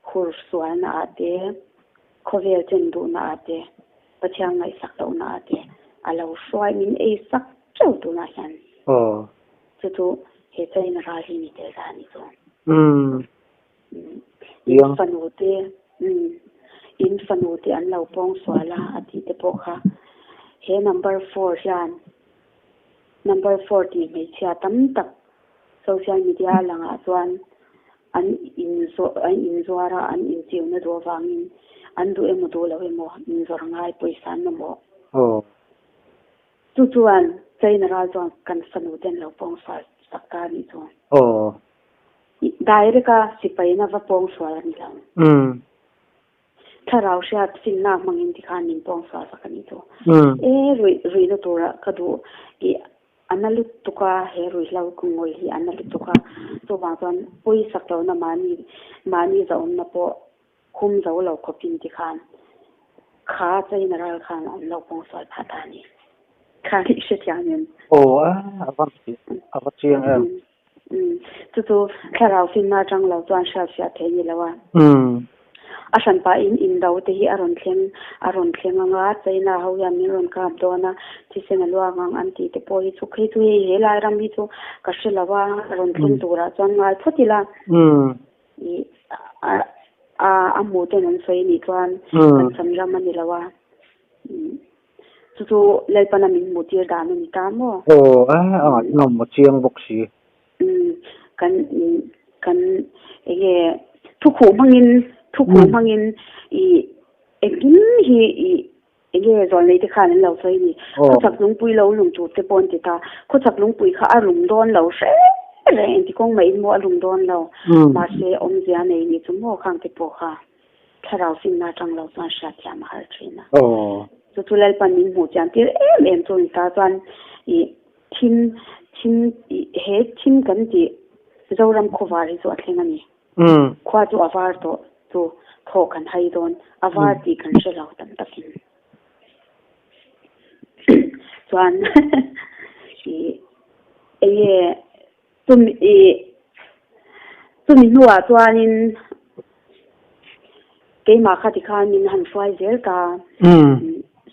hur sualna ah te, khawvel chen duhna ah te, Pathian ngaihsak lohna ah te a lo hruai min ei sak teuh tunah hian. Chu chu he China ral hi ni tel ta a ni chu. In fanu te in fanu te an lo pawng sual a a tih te pawh kha he number four hian number four tih hmeichhia tam tak social media langah chuan an inzawh an inzuar a an inchiuna duh avangin an duh emaw duh lo emaw inzawrh ngai pawisa an mamawh. Chu chuan China ral chuan kan fanu te an lo pawng sual sak ta a nih chu. Direct a sipaina va pawng sual a ni lo. Thlarau hriat finna hmangin tikhan min pawng sual sak a nih chu. E ruih ruihna tura ka duh i a na lutuk a, he ruihhlo ka ngawi hi a na lutuk a, chuvang chuan pawisak lohna mahni mahni zahawmna pawh hum zo lo khawpin tikhan kha China ral khan an lo pawng sual phah ta a ni. Kha i hrethiam em? Aw a, a va a va chiang em. Umm chu chu thlarau finna atang lo chuan hriat fiah thei ni lo a. A hran pahin indo te hi a rawn thleng a rawn thleng ang a, China ho hian min rawn kap dawn a, thisen a luang ang an tih te pawh hi chu khi chu hei he lai ram hi chu ka hre lo a, a rawn thleng turah chuan ngai phawt ila. I a a a hmuh ten an sawi anih chuan kan chan ram a ni lo a. Chu chu Lalpana min hmuh tir dan a ni ta maw? Aw a a ngaihnawm a chiang bawk si. Umm kan kan enge thukhuh hmangin thukhuh hmangin i engkim hi i enge zawlnei te khan an lo sawi a ni. Khawchhak lungpui lo lung tur te pawh an ti ta. Khawchhak lungpui kha a lung dawn lo hre reng engti kawng mah in maw a lum dawn lo. Mahse awmzia nei ni chu maw khang te pawh kha thlarau finna atang lo chuan hriatthiam a har thin a. Chu chu Lalpan min hmuh chian tir em em chu ni ta chuan ih thim thim ih he thim kan tih Zoram khawvar hi chu a thleng a ni. Khua chu a var tawh chu thaw kan hai dawn a var tih kan hre lo tam takin. Chuan ih enge chumi ih chumi hnuah chuanin keimah kha tikhan min han hruai zel ta.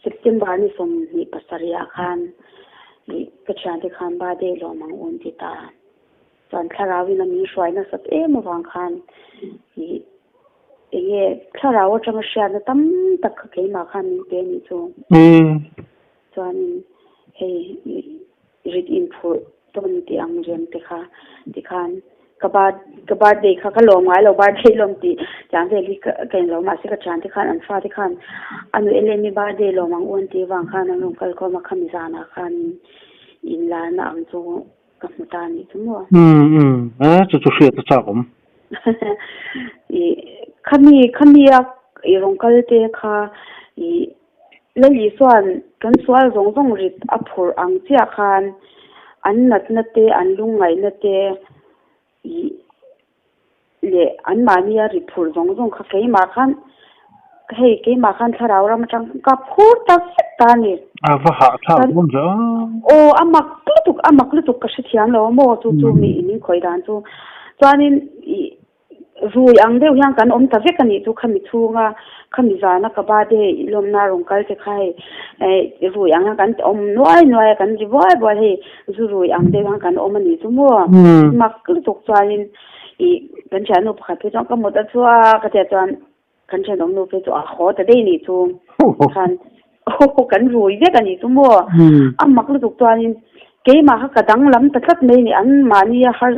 September ni 27 ah khan ih ka thiante khan birthday lawm ang u an ti ta. Chuan thlarau in a min hruai nasat em avang khan ih enge thlarau atanga hriatna tam tak kha keimah khan min pe anih chu. Chuanin hei ih rit inphurh tawn tih ang rem te kha tikhan ka birth ka birthday kha ka lawm ngai lo birthday lawm tih tiang vel hi ka ka englo mahse ka thiante khan an fate khan a nuih lem i birthday lawm ang u an tih avang khan an rawn kal khawm a khami zanah khanin inlarna ang chu Ka hmu ta anih chu maw? Umm umm e chu chu hriat a chak awm. I khami khami a i rawn kal te kha i Lali chuan kan sual zawng zawng rit a phurh ang chiah khan an natna te an lungngaihna te i leh anmahni a ri phurh zawng zawng kha keimah khan hei keimah khan thlarau ram atang ka phur ta vek ta a ni. A va hah thlak dawn ve a. Aw a mak lutuk a mak lutuk ka hrethiam lo a maw chu chu mi in khawih dan chu chuanin ih rui ang deuh hian kan awm ta vek a nih chu khami chhunga khami zana ka birthday lawmna rawn kal te kha hei eh rui ang hian kan awm nuai nuai a kan ri buai buai hei zu rui ang deuh hian kan awm a nih chu maw mak lutuk chuanin Ih kan thiannu pakhat phei chuan ka mut a chhuak a tia chuan kan thianawmnu phei chu a haw ta daih nih chu khan kan rui vek a nih chu maw a mak lutuk chuanin keimah kha ka danglam ta tlat mai a ni an mahni a har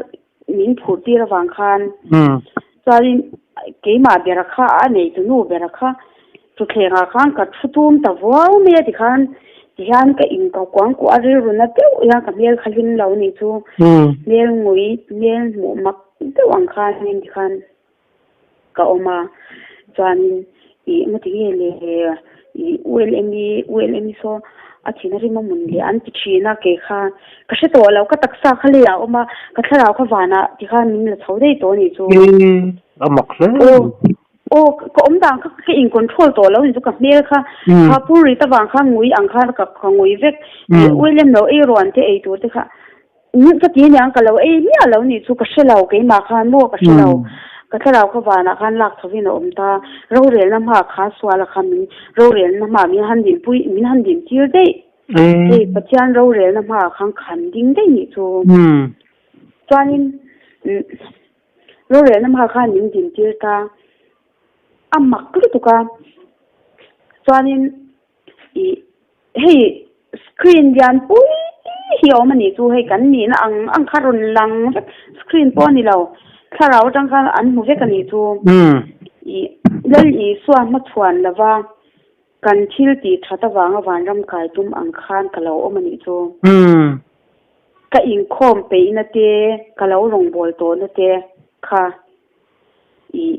min phurh tir avang khan chuanin keimah bera kha a nei tu nu bera kha Thutthlengah khan ka thu tum ta vuau mai a tikhan tihian ka in ka kuang kuah a rilru na deuh hian ka hmel kha hlim lo nih chu hmel ngui hmel hmuh mak deuh ang khanin tikhan ka awm a chuanin ih ngati nge le ih ULM-i ULM-i saw a thin a rim a mun le an ti thin a kei kha ka hre tawh lo ka taksa kha leiah a awm a ka thlarau kha vanah tikhan min la chho daih tawh a nih chu. A mak hle. Aw ka awm dan kha ka in control tawh lo ni chu ka hmel kha kha pur rit avang khan ngui ang khan ka ka ngui vek ih William lo ei ruan te ei tur te kha ka ti aniang ka lo ei miah lo nih chu ka hre lo keimah khan maw ka hre lo ka thlarau kha vanah khan lak chho in a awm ta rorelna hma kha sual a kha min rorelna hma min han din pui min han din tir daih hei Pathian rorelna hma khan khan ding daih nih chu chuanin Rorelna hma khan min din tir ta a mak lutuk a, chuanin ih hei screen lian pui hi a awm a nih chu hei kan nihna ang ang kha rawn lang vek screen pawh a ni lo thlarau atang khan an hmu vek a nih chu ih Lal Isua hmachhuan lova kan thil tih that avanga vanram kai tum ang khan ka lo awm a nih chu. Ka inkhawm peihna te, ka lo rawngbâwl tawhna te kha ih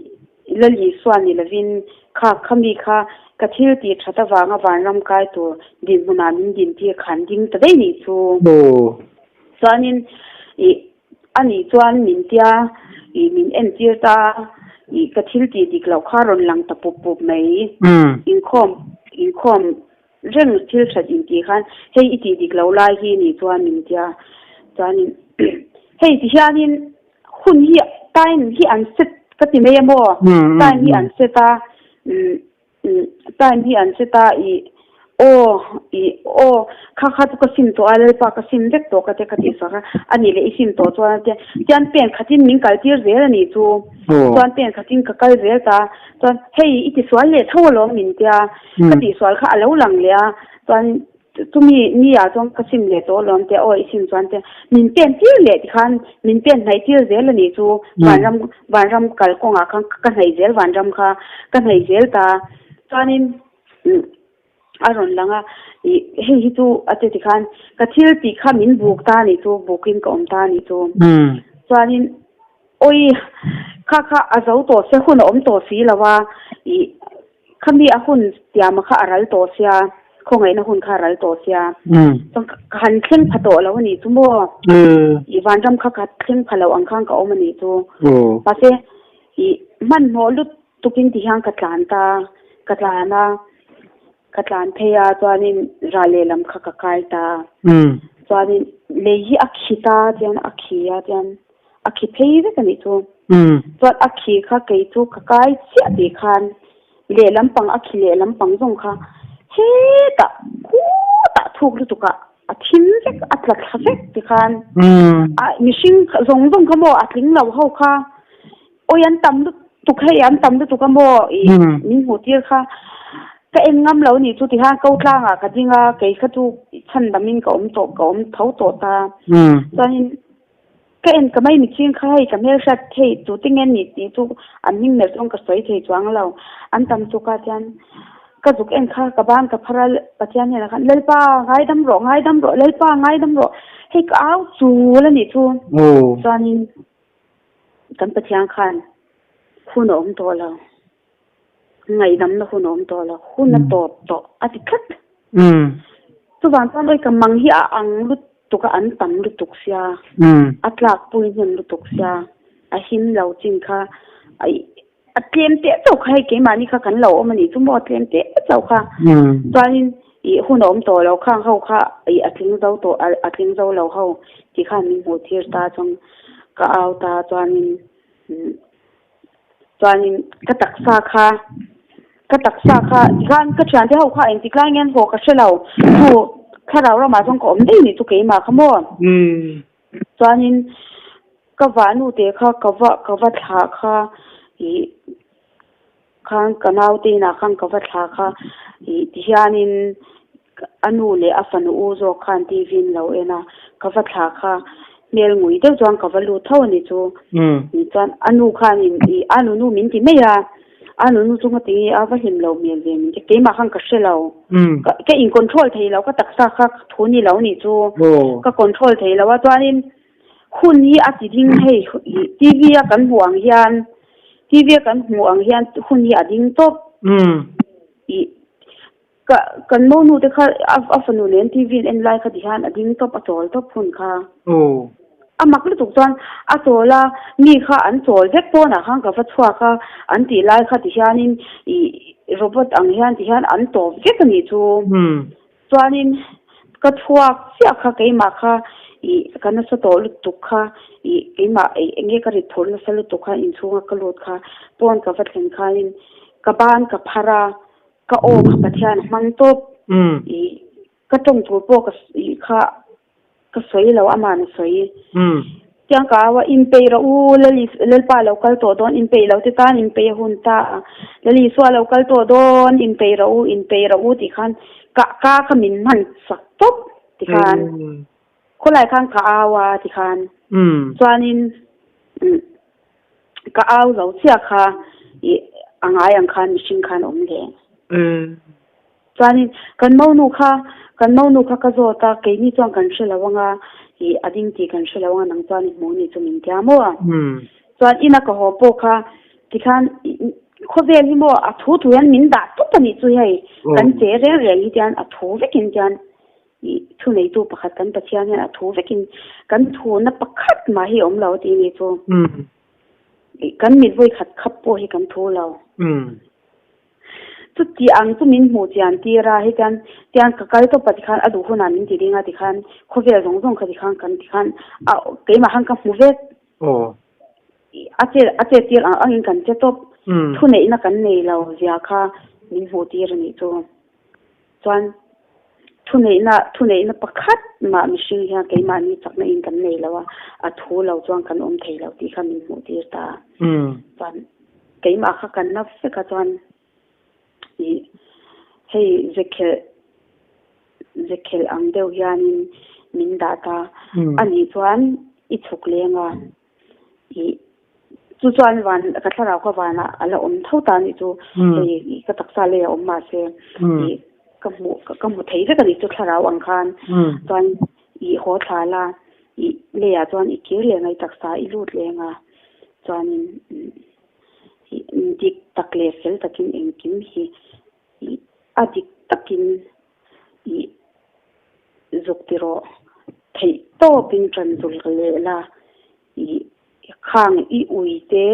Lal Isua ni lovin kha khami kha ka thil tih ṭhat avanga vanram kai tur dinhmunah min dintir khan ding ta daih nih chu. Chuanin ih ani chuan min tia ih min entir ta ih ka thil tih dik loh kha rawn lang ta pup pup mai. Inkhawm inkhawm Reng thil that in tih khan hei i tih dik lo lai hi nih chuan min tia chuanin hei ti hianin hun hi time hi an set ka ti mai a maw time hi an set a time hi an set a i aw i aw kha kha chu ka sim tawh a lalpa ka sim vek tawh ka tia ka tih sak a anih leh i sim tawh chuan a tia tian pen khatin min kal tir zel a nih chu chuan pen khatin ka kal zel ta chuan hei i tisual leh tho alawm min tia. Ka tihsual kha a lo lang leh a, chuan chumi ni ah chuan ka sim leh tawh alawm tia aw i sim chuan tia min pen tir leh tikhan min pen hnaih tir zel a nih chu vanram vanram kalkawngah khan ka hnaih zel vanram kha ka hnaih zel ta chuanin. A rawn lang a, ih hei hi chu a che tikhan ka thil tih kha min buk ta nih chu, bukin ka awm ta nih chu. Chuanin awi kha kha a zo tawh sia, hun a awm tawh si lo a, ih khami a hun tiama kha a ral tawh sia, khawngaihna hun kha a ral tawh sia, chuan ka han thleng pha tawh lo a nih chu maw, ih vanram kha ka thleng pha lo ang khan ka awm a nih chu. Mahse ih hmanhmawh lut Tukin ti hian ka tlan ta, ka tlan a, ka tlan phei a chuanin ral lehlam kha ka kai ta. Chuanin lei hi a khi ta tian a khi a tian a khi phei vek a nih chu. Chuan a khi kha kei chu ka kai chiah tih khan lehlam pang a khi lehlam pang zawng kha hetah khutah thuk lutuk ah a thim vek a tla thla vek ti khan a mihring zawng zawng kha maw a tling lo ho kha Awi an tam lutuk hei an tam lutuk a maw i min hmuh tir kha ka en ngam lo nih chu ti khan ko tlang ah ka ding a kei kha chu chhan dam in ka awm tawh ka awm tho tawh ta chuanin ka en ka mai mitching kha hei ka hmel hriat thei tu te nge nih tih chu an hming melh chuan ka sawi thei chuang lo an tam tuk a chuan ka zuk en kha ka ban ka phar a Pathian hnenah khan Lalpa ngaidam rawh ngaidam rawh Lalpa ngaidam rawh hei ka au chul a nih chu chuanin. Kan Pathian khan hun a awm tawh lo, ngaihdamna hun a awm tawh lo, hun a tawp tawh a ti tlat. Chuvang chuan awi ka mang hi a ang lutuk a, an tam lutuk sia, a tlak pui hnem lutuk sia, a him lo chin kha A tlem teh chauh kha hei keimahni kha kan lo awm a nih chu maw a tlem teh chauh kha. Chuanin ih hun a awm tawh lo khang ho kha ih a tling zo tawh a tling zo lo ho tih khan min hmuh tir ta chuan ka au ta chuanin chuanin ka taksa kha ka taksa kha tikhan ka thiante ho kha engtik lai nge an haw ka hre lo chu thlarau ramah chuan ka awm daih nih chu keimah kha maw. Chuanin ka vahnu te kha ka va ka va thlah kha ih khan ka naute inah khan ka va thlah kha ih tihianin a nu leh a fanu u zawk khan TV in lo en a ka va thlah kha hmel ngui deuh chuan ka va lut tho a ni chu chuan a nu khanin ih a nunu min ti mai a. A nunu chu nga tinge a va hlim lo hmel ve min ti keimah khan ka hre lo ka in control thei lo ka taksa kha thu ni lo nih chu ka control thei lo a chuanin hun hi a ti ding hei TV a kan hmuh ang hian TV a kan hmuh ang hian hun hi a ding tawp ih ka kan monu te kha a fanu nen TV an en lai kha ti hian a ding tawp a chawl tawp hun kha a mak lutuk chuan a chawl a mi kha an chawl vek pawnah khan ka va chhuak a an tih lai kha ti hianin ih robot ang hian ti hian an tawp vek a nih chu chuanin ka chhuak chiah kha keimah kha ih ka nasa tawh lutuk kha ih keimah ih eng nge ka rit phur nasa lutuk kha inchhunga ka lut kha pawn ka va thlen khanin ka ban ka phar a. Ka aw kha Pathian a hmang tawp. I ka tawng tur pawh ka i kha ka sawi lo aman a sawi. Tiang ka au a inpeih rawh u Lali Lalpa lo kal tawh dawn inpeih lo te tan inpeih a hun ta a Lali Isua lo kal tawh dawn inpeih rawh u inpeih rawh u tih khan ka ka kha min hman sak tawp ti khan khawlai khan ka au a ti khan chuanin Ka au zo chiah kha i a ngai ang khan mihring khan awm leh. Chuanin kan monu kha kan monu kha ka zawt a, keini chuan kan hre lo anga i a ding tih kan hre lo anga nang chuan i hmuh ni chu min tia maw? Chuan ina ka haw pawh kha tikhan khawvel hi maw a thu thu hian min dah tawp a nih chu hei kan che reng reng hi tian a thu vekin tian I thuneitu pakhat kan Pathian hian a thu vekin kan thuna pakhat mah hi a awm lo a tih ni chu. I kan mit vawi khat khap pawh hi kan thu lo. Chuti ang chu min hmuh chian tir a, hetian tian ka kal tawp a tikhan a duh hunah min ti ding a tikhan khawvel zawng zawng kha tikhan kan tikhan a keimah khan ka hmu vek. A che a che tir ang angin kan che tawp. Thuneihna kan nei lo zia kha min hmuh tir a nih chu. Chuan thuneihna thuneihna pakhat mah mihring hian keimahni chakna in kan nei lo a, a thu lo chuan kan awm thei lo tih kha min hmuh tir ta a. Chuan keimah kha kan na vek a chuan ih hei zekhelh zekhelh ang deuh hianin min dah ta a nih chuan i chhuk leng a ih Chu chuan van ka thlarau kha vanah a la awm tho ta anih chu hei ka taksa lei a awm mahse ih. ka hmu ka hmu thei vek a ni chu thlarau ang khan chuan i haw thla la i leiah chuan i kir leh ngai taksa i lut leng a chuanin dik tak leh fel takin engkim hi i a dik takin i zuk ti rawh theih tawpin ṭan zul leh la i khang i ui te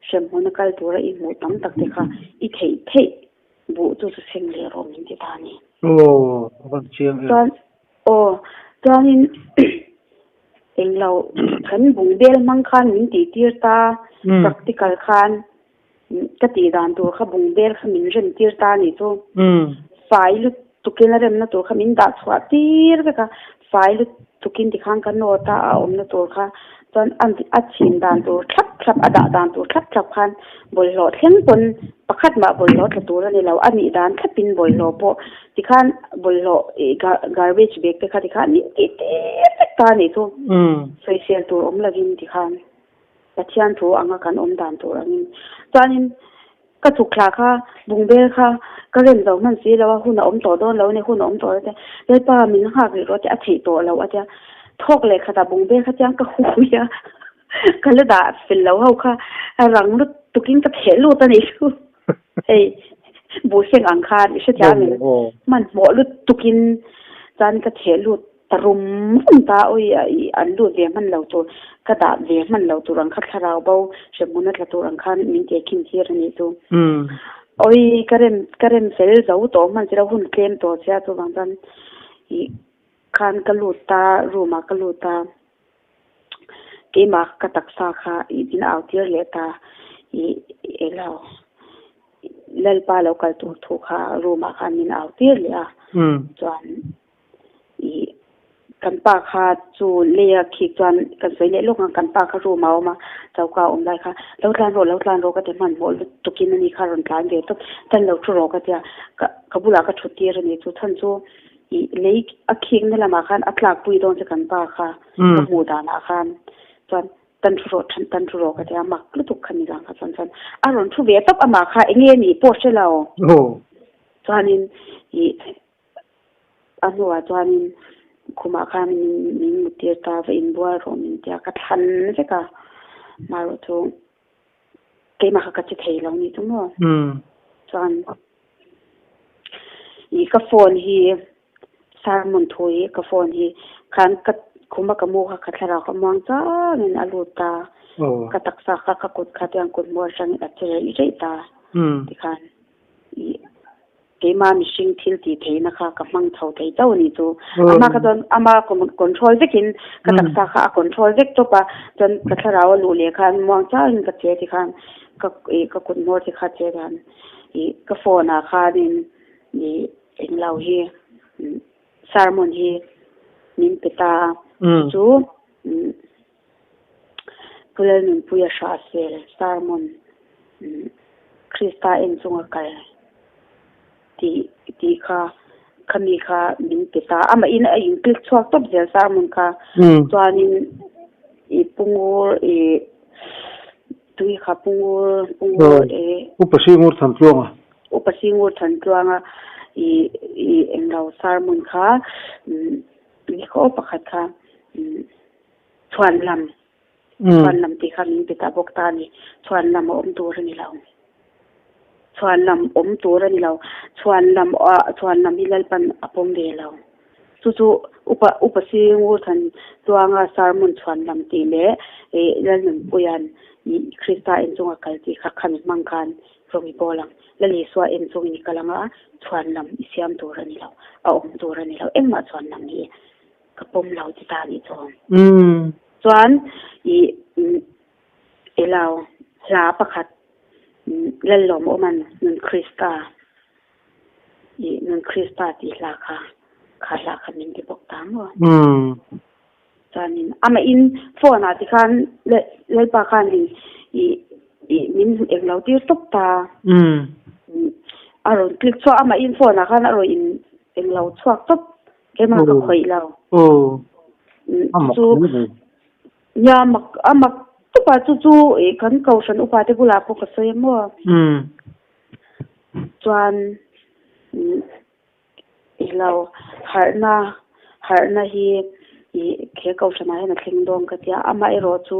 hremhmun a kal tura i hmuh tam tak te kha i theih theih buh chu chu seng leh rawh min ti ta a ni. Aw, a van chiang em. Chuan, aw, chuanin englo kan bungbel hmang khan min tih tir ta, practical khan ka tih dan tur kha bungbel kha min rem tir ta a nih chu. Fai lutukin a remna tur kha min dah chhuah tir vek a, fai lutukin tikhan ka note a a awmna tur kha chuan a chhin dan tur thlap thlap, a dah dan tur thlap thlap khan bawlhhlawh thleng pawn pakhat mah bawlhhlawh tla tur a ni lo, a nih dan thlapin bawlhhlawh pawh tikhan bawlhhlawh garbage bag te kha tikhan min tih tir vek ta a nih chu. Sawisel tur awm lovin tikhan. Pathian thu anga kan awm dan tur angin. Chuanin ka chhuk thla kha bungbel kha ka rem zo hman si lo a, hun a awm tawh dawn lo a ni, hun a awm tawh lo te, Lalpa min nghak rih rawh te a theih tawh lo a tia, thawk leh khatah bungbel kha chiang ka hui a, ka la dah fel lo ho kha rang lutukin ka theh lut a nih chu. Hei buhseng ang khan i hrethiam em? Hmanhmawh lutukin chuan ka theh lut. Ta rum rum ta awi i an lut ve hman lo tur ka dah ve hman lo tur ang kha thlarau bo hremhmun a tla tur ang khan min teh khin tir a nih chu. Awi ka rem ka rem fel zo tawh hman si lo hun tlem tawh sia chuvang chuan i khan ka lut ta room ah ka lut a keimah ka taksa kha i min au tir leh ta i elo Lalpa lo kal tur thu kha room ah khan min au tir leh a chuan I kan pa kha chu leia khik chuan kan sawi leh lawk ang kan pa kha room ah a awm a choka a awm lai kha lo tlan rawh lo tlan rawh ka ti hmanhmawh lutukin ani kha rawn tlan ve tawp chuan lo thu rawh ka tia ka ka bulah ka thut tir a ni chu chhan chu i lei a khik na lamah khan a tlak pui dawn che kan pa kha ka hmuh danah khan chuan tan thu rawh tan tan thu rawh ka tia mak lutuk kha ni zang kha chuan chuan a rawn thu ve tawp amah kha eng nge nih pawh hre lo chuanin i A hnuah chuanin khumah khan min mut tir ta va inbual rawh min tia ka thlan vek a, marawh chu keimah kha ka che thei lo ni chu maw. Chuan ih ka phone hi sermon thu hi ka phone hi khan ka khuma ka mu kha ka thlarau kha muang changin a lut ta, ka taksa kha ka kut kha tiang kut hmuh atangin a che reih reih ta tikhan ih Keimah mihring thil tih theihna kha ka hmang chho thei chauh a nih chu. Amah kha chuan ama control vekin ka taksa kha a control vek tawp a, chuan ka thlarau a luh leh khan muang changin ka che ti khan ka ih ka kut hmawr te kha che khan ih ka phone ah khanin ih englo hi sermon hi min pe ta a, chu chu Pu Lalnunpuia Hrahsel sermon Krista en chunga kal tih tih kha khami kha min pe ta amah in a in click chhuak tawp zel sermon kha chuanin i pungur i tui kha pungur pungur e Upa Singur Thantluanga Upa Singur Thantluanga i i englo sermon kha Ni khaw pakhat kha chhuan lam chhuan lam tih kha min pe ta bawk ta a ni. Chhuan lam a awm tur a ni lo. Chhuan lam awm tur a ni lo. Chhuan lam ah chhuan lam hi Lalpan a pawm ve lo. Chu chu upa upa Singurthan tluanga sermon chhuan lam tih leh ih Lalnunpuia'n ih Krista inchunga kal tih kha khami hmang khan rawng i bawl ang. Lal Isua en chungin i kal ang a, chhuan lam i siam tur a ni lo, a awm tur a ni lo, engmah chhuan lam hi ka pawm lo ti ta anih chuan. Chuan i elo hla pakhat Lallawm awman Nun Krista i Nun Krista tih hla kha kha hla kha min ti bawk ta maw? Chuanin amah in phone ah tikhan Lalpa khan in i i min eng lo tir tawp ta. A rawn click chhuak amah in phone ah khan a rawn in eng lo chhuak tawp keimah ka khawih lo. Chu nia mak a mak tawp a chu chu i kan kohhran upa te bulah pawh ka sawi a maw. Chuan. I lo harhna harhna hi i he kohhranah hian a thleng dawn ka tia amaherawhchu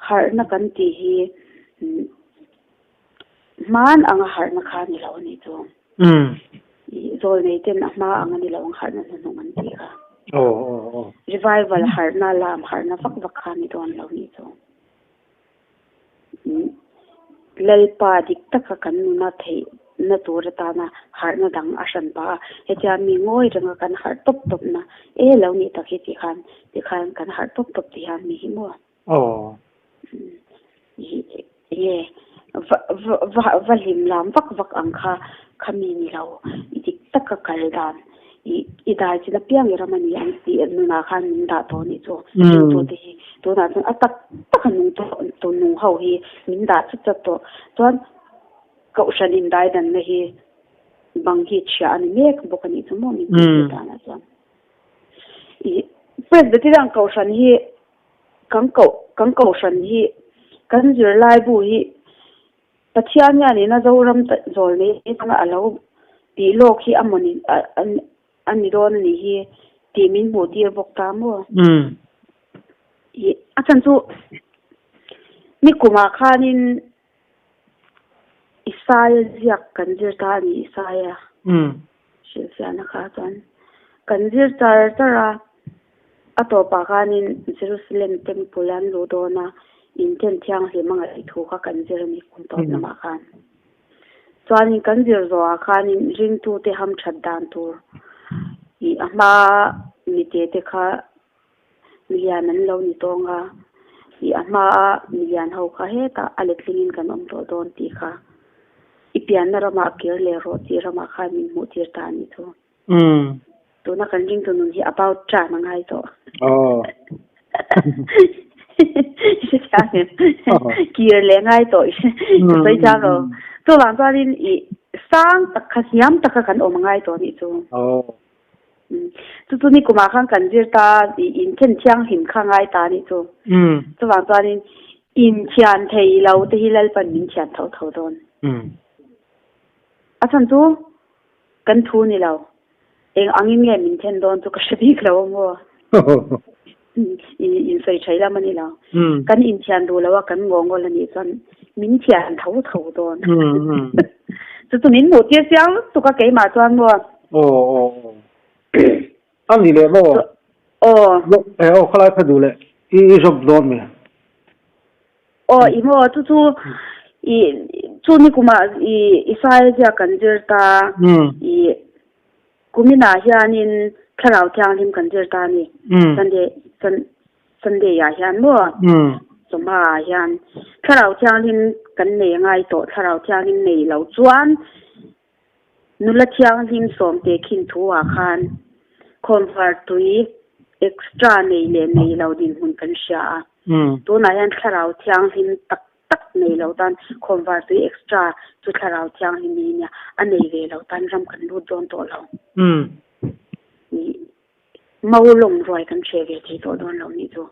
harhna kan tih hi hman anga harhna kha a ni lo a nih chu. I zawl nei ten a hma ang a ni lo ang harhna hnuhnung an tih kha. Revival harhna lam harhna vak vak kha a ni dawn lo a nih chu. Lalpa dik taka kan nuna theihna tur atana harhna dang a hran pah a, hetia mi ngawi renga kan harh tawp tawp na e lo nih tak hi tih khan tikhan kan harh tawp tawp ti hian mi hi maw? Aw. Enge va va va hlim lam vak vak ang kha kha mi ni lo i dik taka kal dan I i dai chin apiang i ram a ni ang tih nunah khan min dah tawh anih chu. Ringtute hi tunah chuan a tak tak a nung tawh tun nung ho hi min dah chat chat tawh. Chuan Kohhran indai danna hi bang hi chhiah a ni mek bawk anih chu maw min tih tir danah chuan. I Presbyterian Kohhran hi kan koh kan Kohhran hi kan zirlaibu hi Pathian hian ina Zoram zawl nei atanga a lo tih lawk hi a mawni a ni dawn a nih hi tih min hmuh tir bawk ta maw? I a chhan chu nikumah khanin Isaia ziak kan zir ta a ni Isaia hrilhfiahna kha chuan kan zir char char a. A tawpah khanin Jerusalem Temple an luh dawn a, inten thianghlim a ngaih thu kha kan zir a ni kum tawp lamah khan. Chuanin kan zir zawhah khanin ringtute hamthat dan tur ih a hma mite te kha milian an lo ni tawng a, ih a hma milian ho kha hetah a letlingin kan awm tawh dawn tih kha i pianna ramah kir leh rawh tih ramah khan min hmuh tir ta a nih chu. Tuna kan ringtu nun hi about tan a ngai tawh. Oh. Kir leh ngai tawh i sawi chang lo. Chuvang chuanin i sang tak kha hniam taka kan awm a ngai tawh anih chu. Oh. Chu chu ni kumah khan kan zir ta i inthen thianghlim kha ngai ta anih chu. Chuvang chuanin inthian thei lo te hi Lalpan min thian tho tho dawn. A chhan chu Kan thu ni lo. Eng angin nge min then dawn chu ka hre bik lo a maw? In sawi tha ila mani lo. Kan inthian duh lo a, kan ngawngawl a nih chuan min thian tho tho dawn. Chu chu min hmuh tir chiang lutuk a keimah chuan maw? Aw aw aw. A ni leh maw? Aw. Aw khalai pha duh leh i zawp dawn mi? Aw i maw chu chu i chu ni kumah i Isaia ziak kan zir ta i kuminah hianin Thlarau Thianghlim kan zir ta a ni Sunday Sunday ah hian maw chawhma ah hian Thlarau Thianghlim kan nei ngai tawh Thlarau Thianghlim nei lo chuan Nula thianghlim sawmte khin thu ah khan khawnvar tui extra nei leh nei lo dinhmun kan hria a. Tunah hian thlarau thianghlim tak tak nei lo tan khawnvar tui extra chu thlarau thianghlim hi nia a nei ve lo tan ram kan lut dawn tawh lo. Mau lawng ruai kan hre ve thei tawh dawn lo nih chu.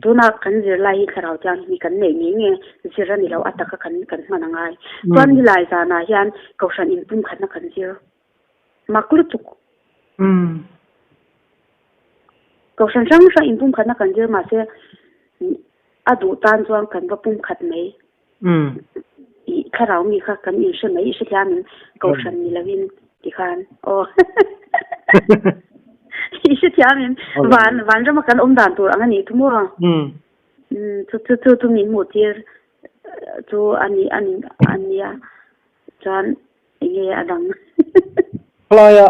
Tuna kan zirlai hi thlarau thianghlim hi kan neih ngei nge zir a ni lo a taka kan kan hman a ngai. Chuan nilai zanah hian kohhran inpumkhatna kan zir mak lutuk. Kohhran hrang hrang inpumkhatna kan zir mahse a duh tan chuan kan va pumkhat mai. I thlarau mi kha kan inhre mai i hrethiamin kohhran ni lovin tikhan aw i hrethiamin van vanrama kan awm dan tur ang a nih thu maw chu chu chu chu min hmuh tir chu a ni a ni a nia chuan enge a dang Khalaia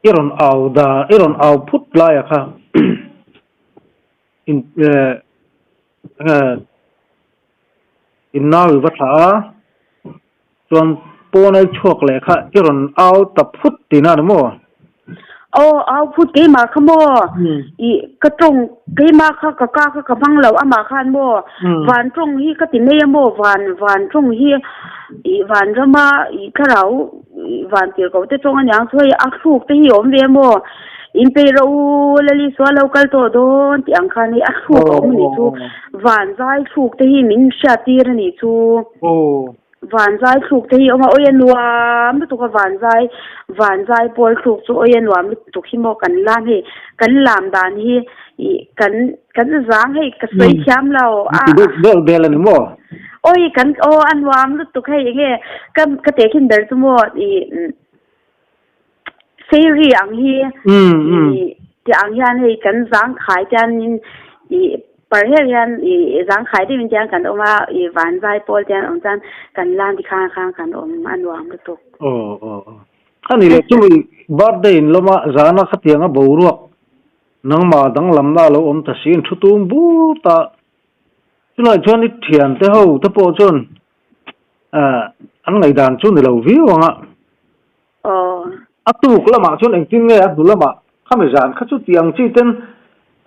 i rawn au da i rawn au phut laia kha in In nau i va thlah a, chuan pawn ai chhuak leh kha i rawn au ta phut tihna a ni maw? Aw, au phut keimah kha maw? I ka tawng keimah kha ka ka kha ka hmang lo amah khan maw? Van tawng hi ka ti mai a maw? Van van tawng hi i van rama i thlarau i van tirhkoh te tawng aniang chu hei a thluk te hi a awm ve a maw? In peih rawh u, Lali sual lo kal tawh dawn tih ang khan hei a thluk a awm a nih chu. Van zai thluk te hi min hriat tir a nih chu. Vanzai thluk te hi awm a, awi a nuam lutuk a vanzai, vanzai pawl thluk chu awi a nuam lutuk hi maw kan lam hei, kan lam dan hi ih kan kan zang hei ka sawi thiam lo a. Ti deuh bel bel a ni maw? Awi kan aw a nuam lutuk hei enge ka ka tehkhin ber chu maw ih Seiri ang hi ih tih ang hian hei kan zangkhai te hianin ih parher hian ih zangkhai deuhin te hian kan awm a ih vanzai pawl te hian awm chuan kan lam ti khan khan kan awm a nuam lutuk. Aw aw aw. Ani leh chumi birthday in lawma zana khatianga boruak nangmah danglamna a lo awm ta si in thu tum bur ta. Chulai chuan i thiante ho te pawh chuan an ngaihdan chu ni lo viau ang a. Aw. A tuk lamah chuan engtin nge a hnu lamah khami zan kha chu tih ang chi ten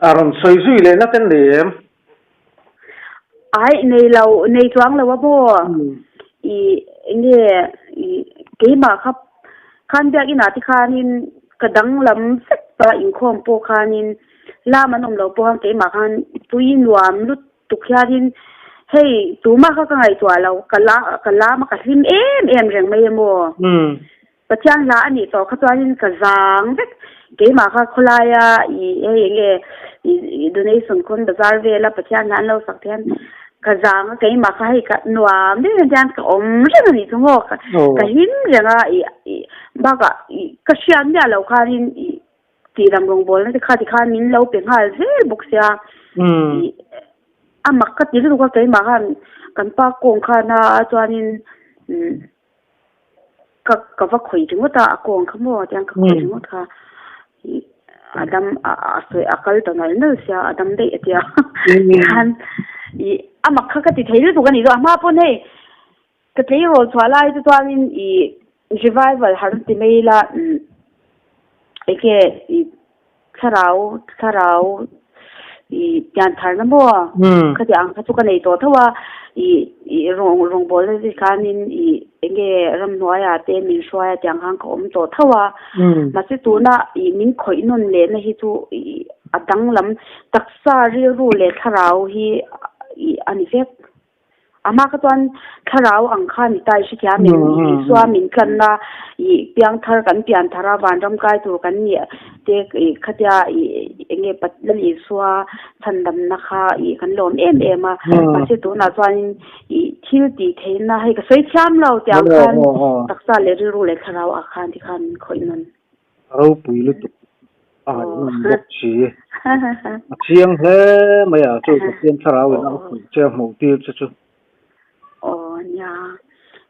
a rawn sawi zui leh na ten nei em? Ai, nei lo, nei chuang lo a maw? I enge i keimah kha khan biakinah te khanin ka danglam vek ta inkhawm pawh khanin lam an awm lo pawh khan keimah khan tui nuam lut Tuk hianin hei tumah kha ka ngaihtuah lo, ka la ka lam a ka hlim em em reng mai emaw? Pathian hla a nih tawh kha chuanin ka zang vek, keimah kha khawlaia i hei enge i donation khawn bazar vela Pathian hla an lo sak te hian ka zang a keimah kha hei ka nuam reng reng te hian ka awm reng a nih chu maw, ka hlim reng a i i bakah i ka hriat miah loh khanin i Tih lam rawngbawlna te kha tikhan min lo pe nghal zel bawk sia. Ih a mak ka ti lutuk a keimah khan kan pa kawng khan a chuanin umm ka ka va khawih ringawt a a kawng kha maw tiang ka khawih ringawt kha ih a dam a a sawi a kal ta nal nal sia a dam daih a tia tikhan ih a mak kha ka ti thei lutuk a nih chu a hma pawn hei ka tleirawl chhuah lai te chuanin ih Revival har ti mai ila enge i thlarau thlarau i pian tharna maw khatiang ang kha chu ka nei tawh tho a i i rawng rawngbawlna te khanin i enge ramhnuaiah te min hruai a tiang khan ka awm tawh tho a mahse tuna i min khawih nawn lehna hi chu i a danglam taksa rilru leh thlarau hi i a ni vek. Amah kha chuan thlarau ang kha ni ta i hrethiam em? Isua min tlanna i piangthar kan pianthar a vanram kai tur kan nih te i khatia i enge Lal Isua chhandamna kha i kan lawm em em a. Mahse tunah chuanin i thil tih theihna hei ka sawi thiam lo tiang khan taksa leh rilru leh thlarau ah khan tikhan min khawih nawn. A ropui lutuk a ngaihnawm bawk si. A chiang hle mai a, chu Pathian thlarau in a khawih che a hmuh tir che chu. Aw nia,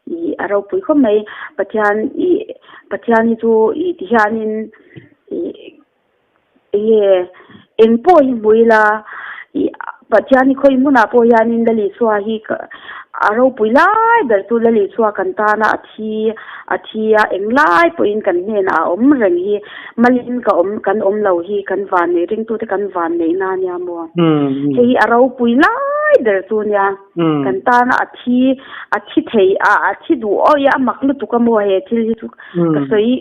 i a ropui khawp mai. Pathian i Pathian hi chu i ti hianin i enge eng pawh hi hmu ila i Pathian hi khawi hmunah pawh hianin Lal Isua hi a ropui lai ber chu Lal Isua kan tana a thi a thi a, englai pawhin kan hnenah a awm reng hi malin ka awm kan awm lo hi kan van nei ringtute kan van neihna a nia maw? Hei hi a ropui lai ber chu nia kan tana a thi a thi thei a a thi duh awi a mak lutuk a maw he thil hi chu ka sawi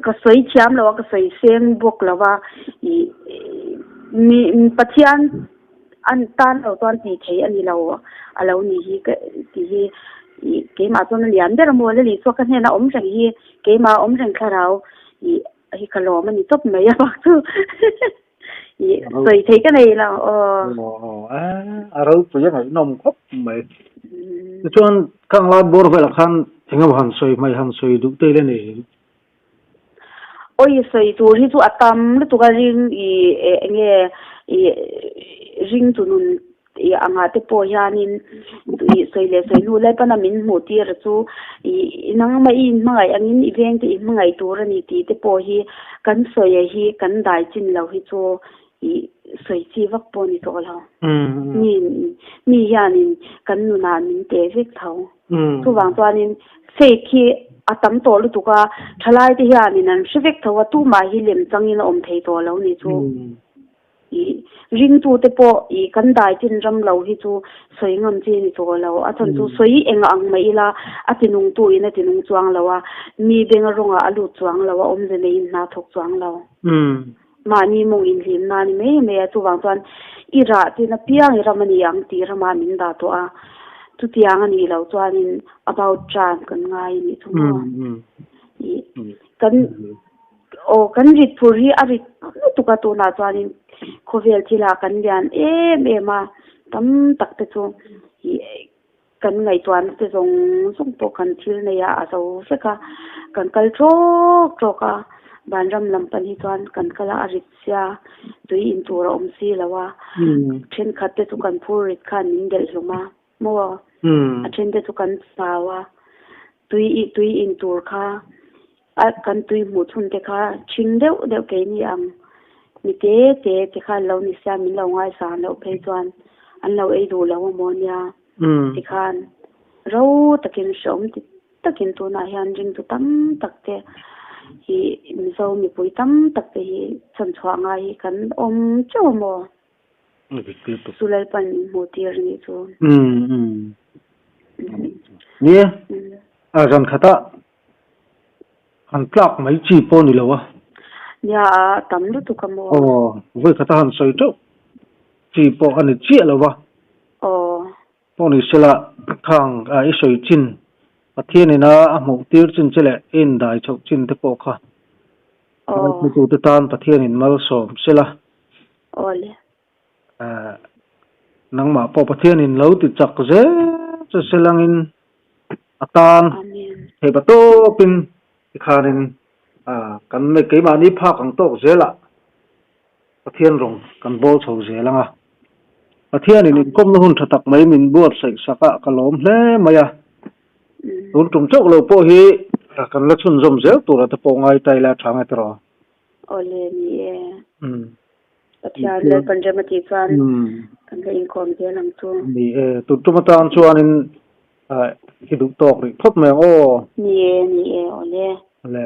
ka sawi thiam lo a ka sawi seng bawk lo a ih Mi Pathian an tan lo chuan tih theih a ni lo a lo nih hi ka tih hi ih keimah chuan a lian ber a maw Lali chu ka hnenah awm reng hi keimah awm reng thlarau ih hi ka lawm a ni tawp mai a bak chu ih sawi theih ka nei lo aw. Aw a ropui a ngaihnawm khawp mai. Tichuan khang lai bawr velah khan engemaw han sawi hmai han sawi duh te ila nei. Awi sawi tur hi chu a tam lutuk a ring i enge i ring tu nun i angah te pawh hianin i sawi leh sawi hnu lai pana min hmuh tir chu i nangmah i inhmangaih angin i veng te i hmangaih tur a ni tih te pawh hi kan sawi hi kan dai chin lo hi chu i sawi chi vak pawh a ni tawh lo. Mi mi hianin kan nunah min teh vek tho. Chuvang chuanin fake hi a tam tawh lutuk a, thalai te hianin an hre vek tho a, tumah hi lem changin a awm thei tawh lo ni chu. I ringtu te pawh i kan dai chin ram lo hi chu sawi ngam chi ni tawh lo. A chhan chu sawi eng ang mai ila a tinungtu in a tinung chuang lo a, mi benga rawngah a lut chuang lo a, awmze neiin hna thawk chuang lo. Mahni mawng inhlimna a ni mai mai a, chuvang chuan i rah tin apiang i ram a ni ang tih ramah min dah tawh a. Chutiang a nih loh chuanin about turn kan ngai a nih chu maw? Ih kan aw kan rit phur hi a rit lutuk a tunah chuanin khawvel thilah kan lian em em a tam tak te chu ih kan ngaihtuahna te zawng zawng pawh kan thil nei a a zo vek a kan kal tawk tawk a vanram lam pan hi chuan kan kal a a rit sia tui in tur a awm si lo a thenkhat te chu kan phur rit khan min delh hlawm a maw a then te chu kan chau a tui ih tui in tur kha a kan tui hmuh chhun te kha thing deuh deuh keini ang mi te te te kha an lo ni sia min lo ngaisang loh phei chuan an lo ei duh lo amaw nia tikhan ro takin hreawm ti takin tunah hian ringtu tam tak te hi Mizo mipui tam tak te hi chhanchhuah ngai hi kan awm teuh amaw? Chu Lalpan min hmuh tir a nih chu. Nia, a zan khata han tlak mai chi pawh ni lo a. Nia, a tam lutuk a maw? Aw, vawi khata han sawi teuh chi pawh a ni chiah lo va. Aw. Pawh ni sela, khang i sawi chin, Pathianin a a hmuh tir chin che leh i indai chhoh chin te pawh kha ngaithlatute tan Pathianin malsawm sela. Awle. Nangmah pawh Pathianin lo ti chak zel che selangin a tan theih tawpin tikhanin kan keimahni phak ang tawk zelah Pathian rawng kan bawl chho zel ang a. Pathianin inkawmna hun tha tak mai min buatsaih sak a, ka lawm hle mai a. Tun tum chauh lo pawh hi kan la chhunzawm zel tura te pawh ngai ta ila tha nge tiraw? Awle ni e. Pathian Lalpan rem a tih chuan kan la inkawm zel ang chu. Ni e, tun tum atan chuanin i duh tawk rih phawt mai ang aw. Ni e, ni e, awle. Awle.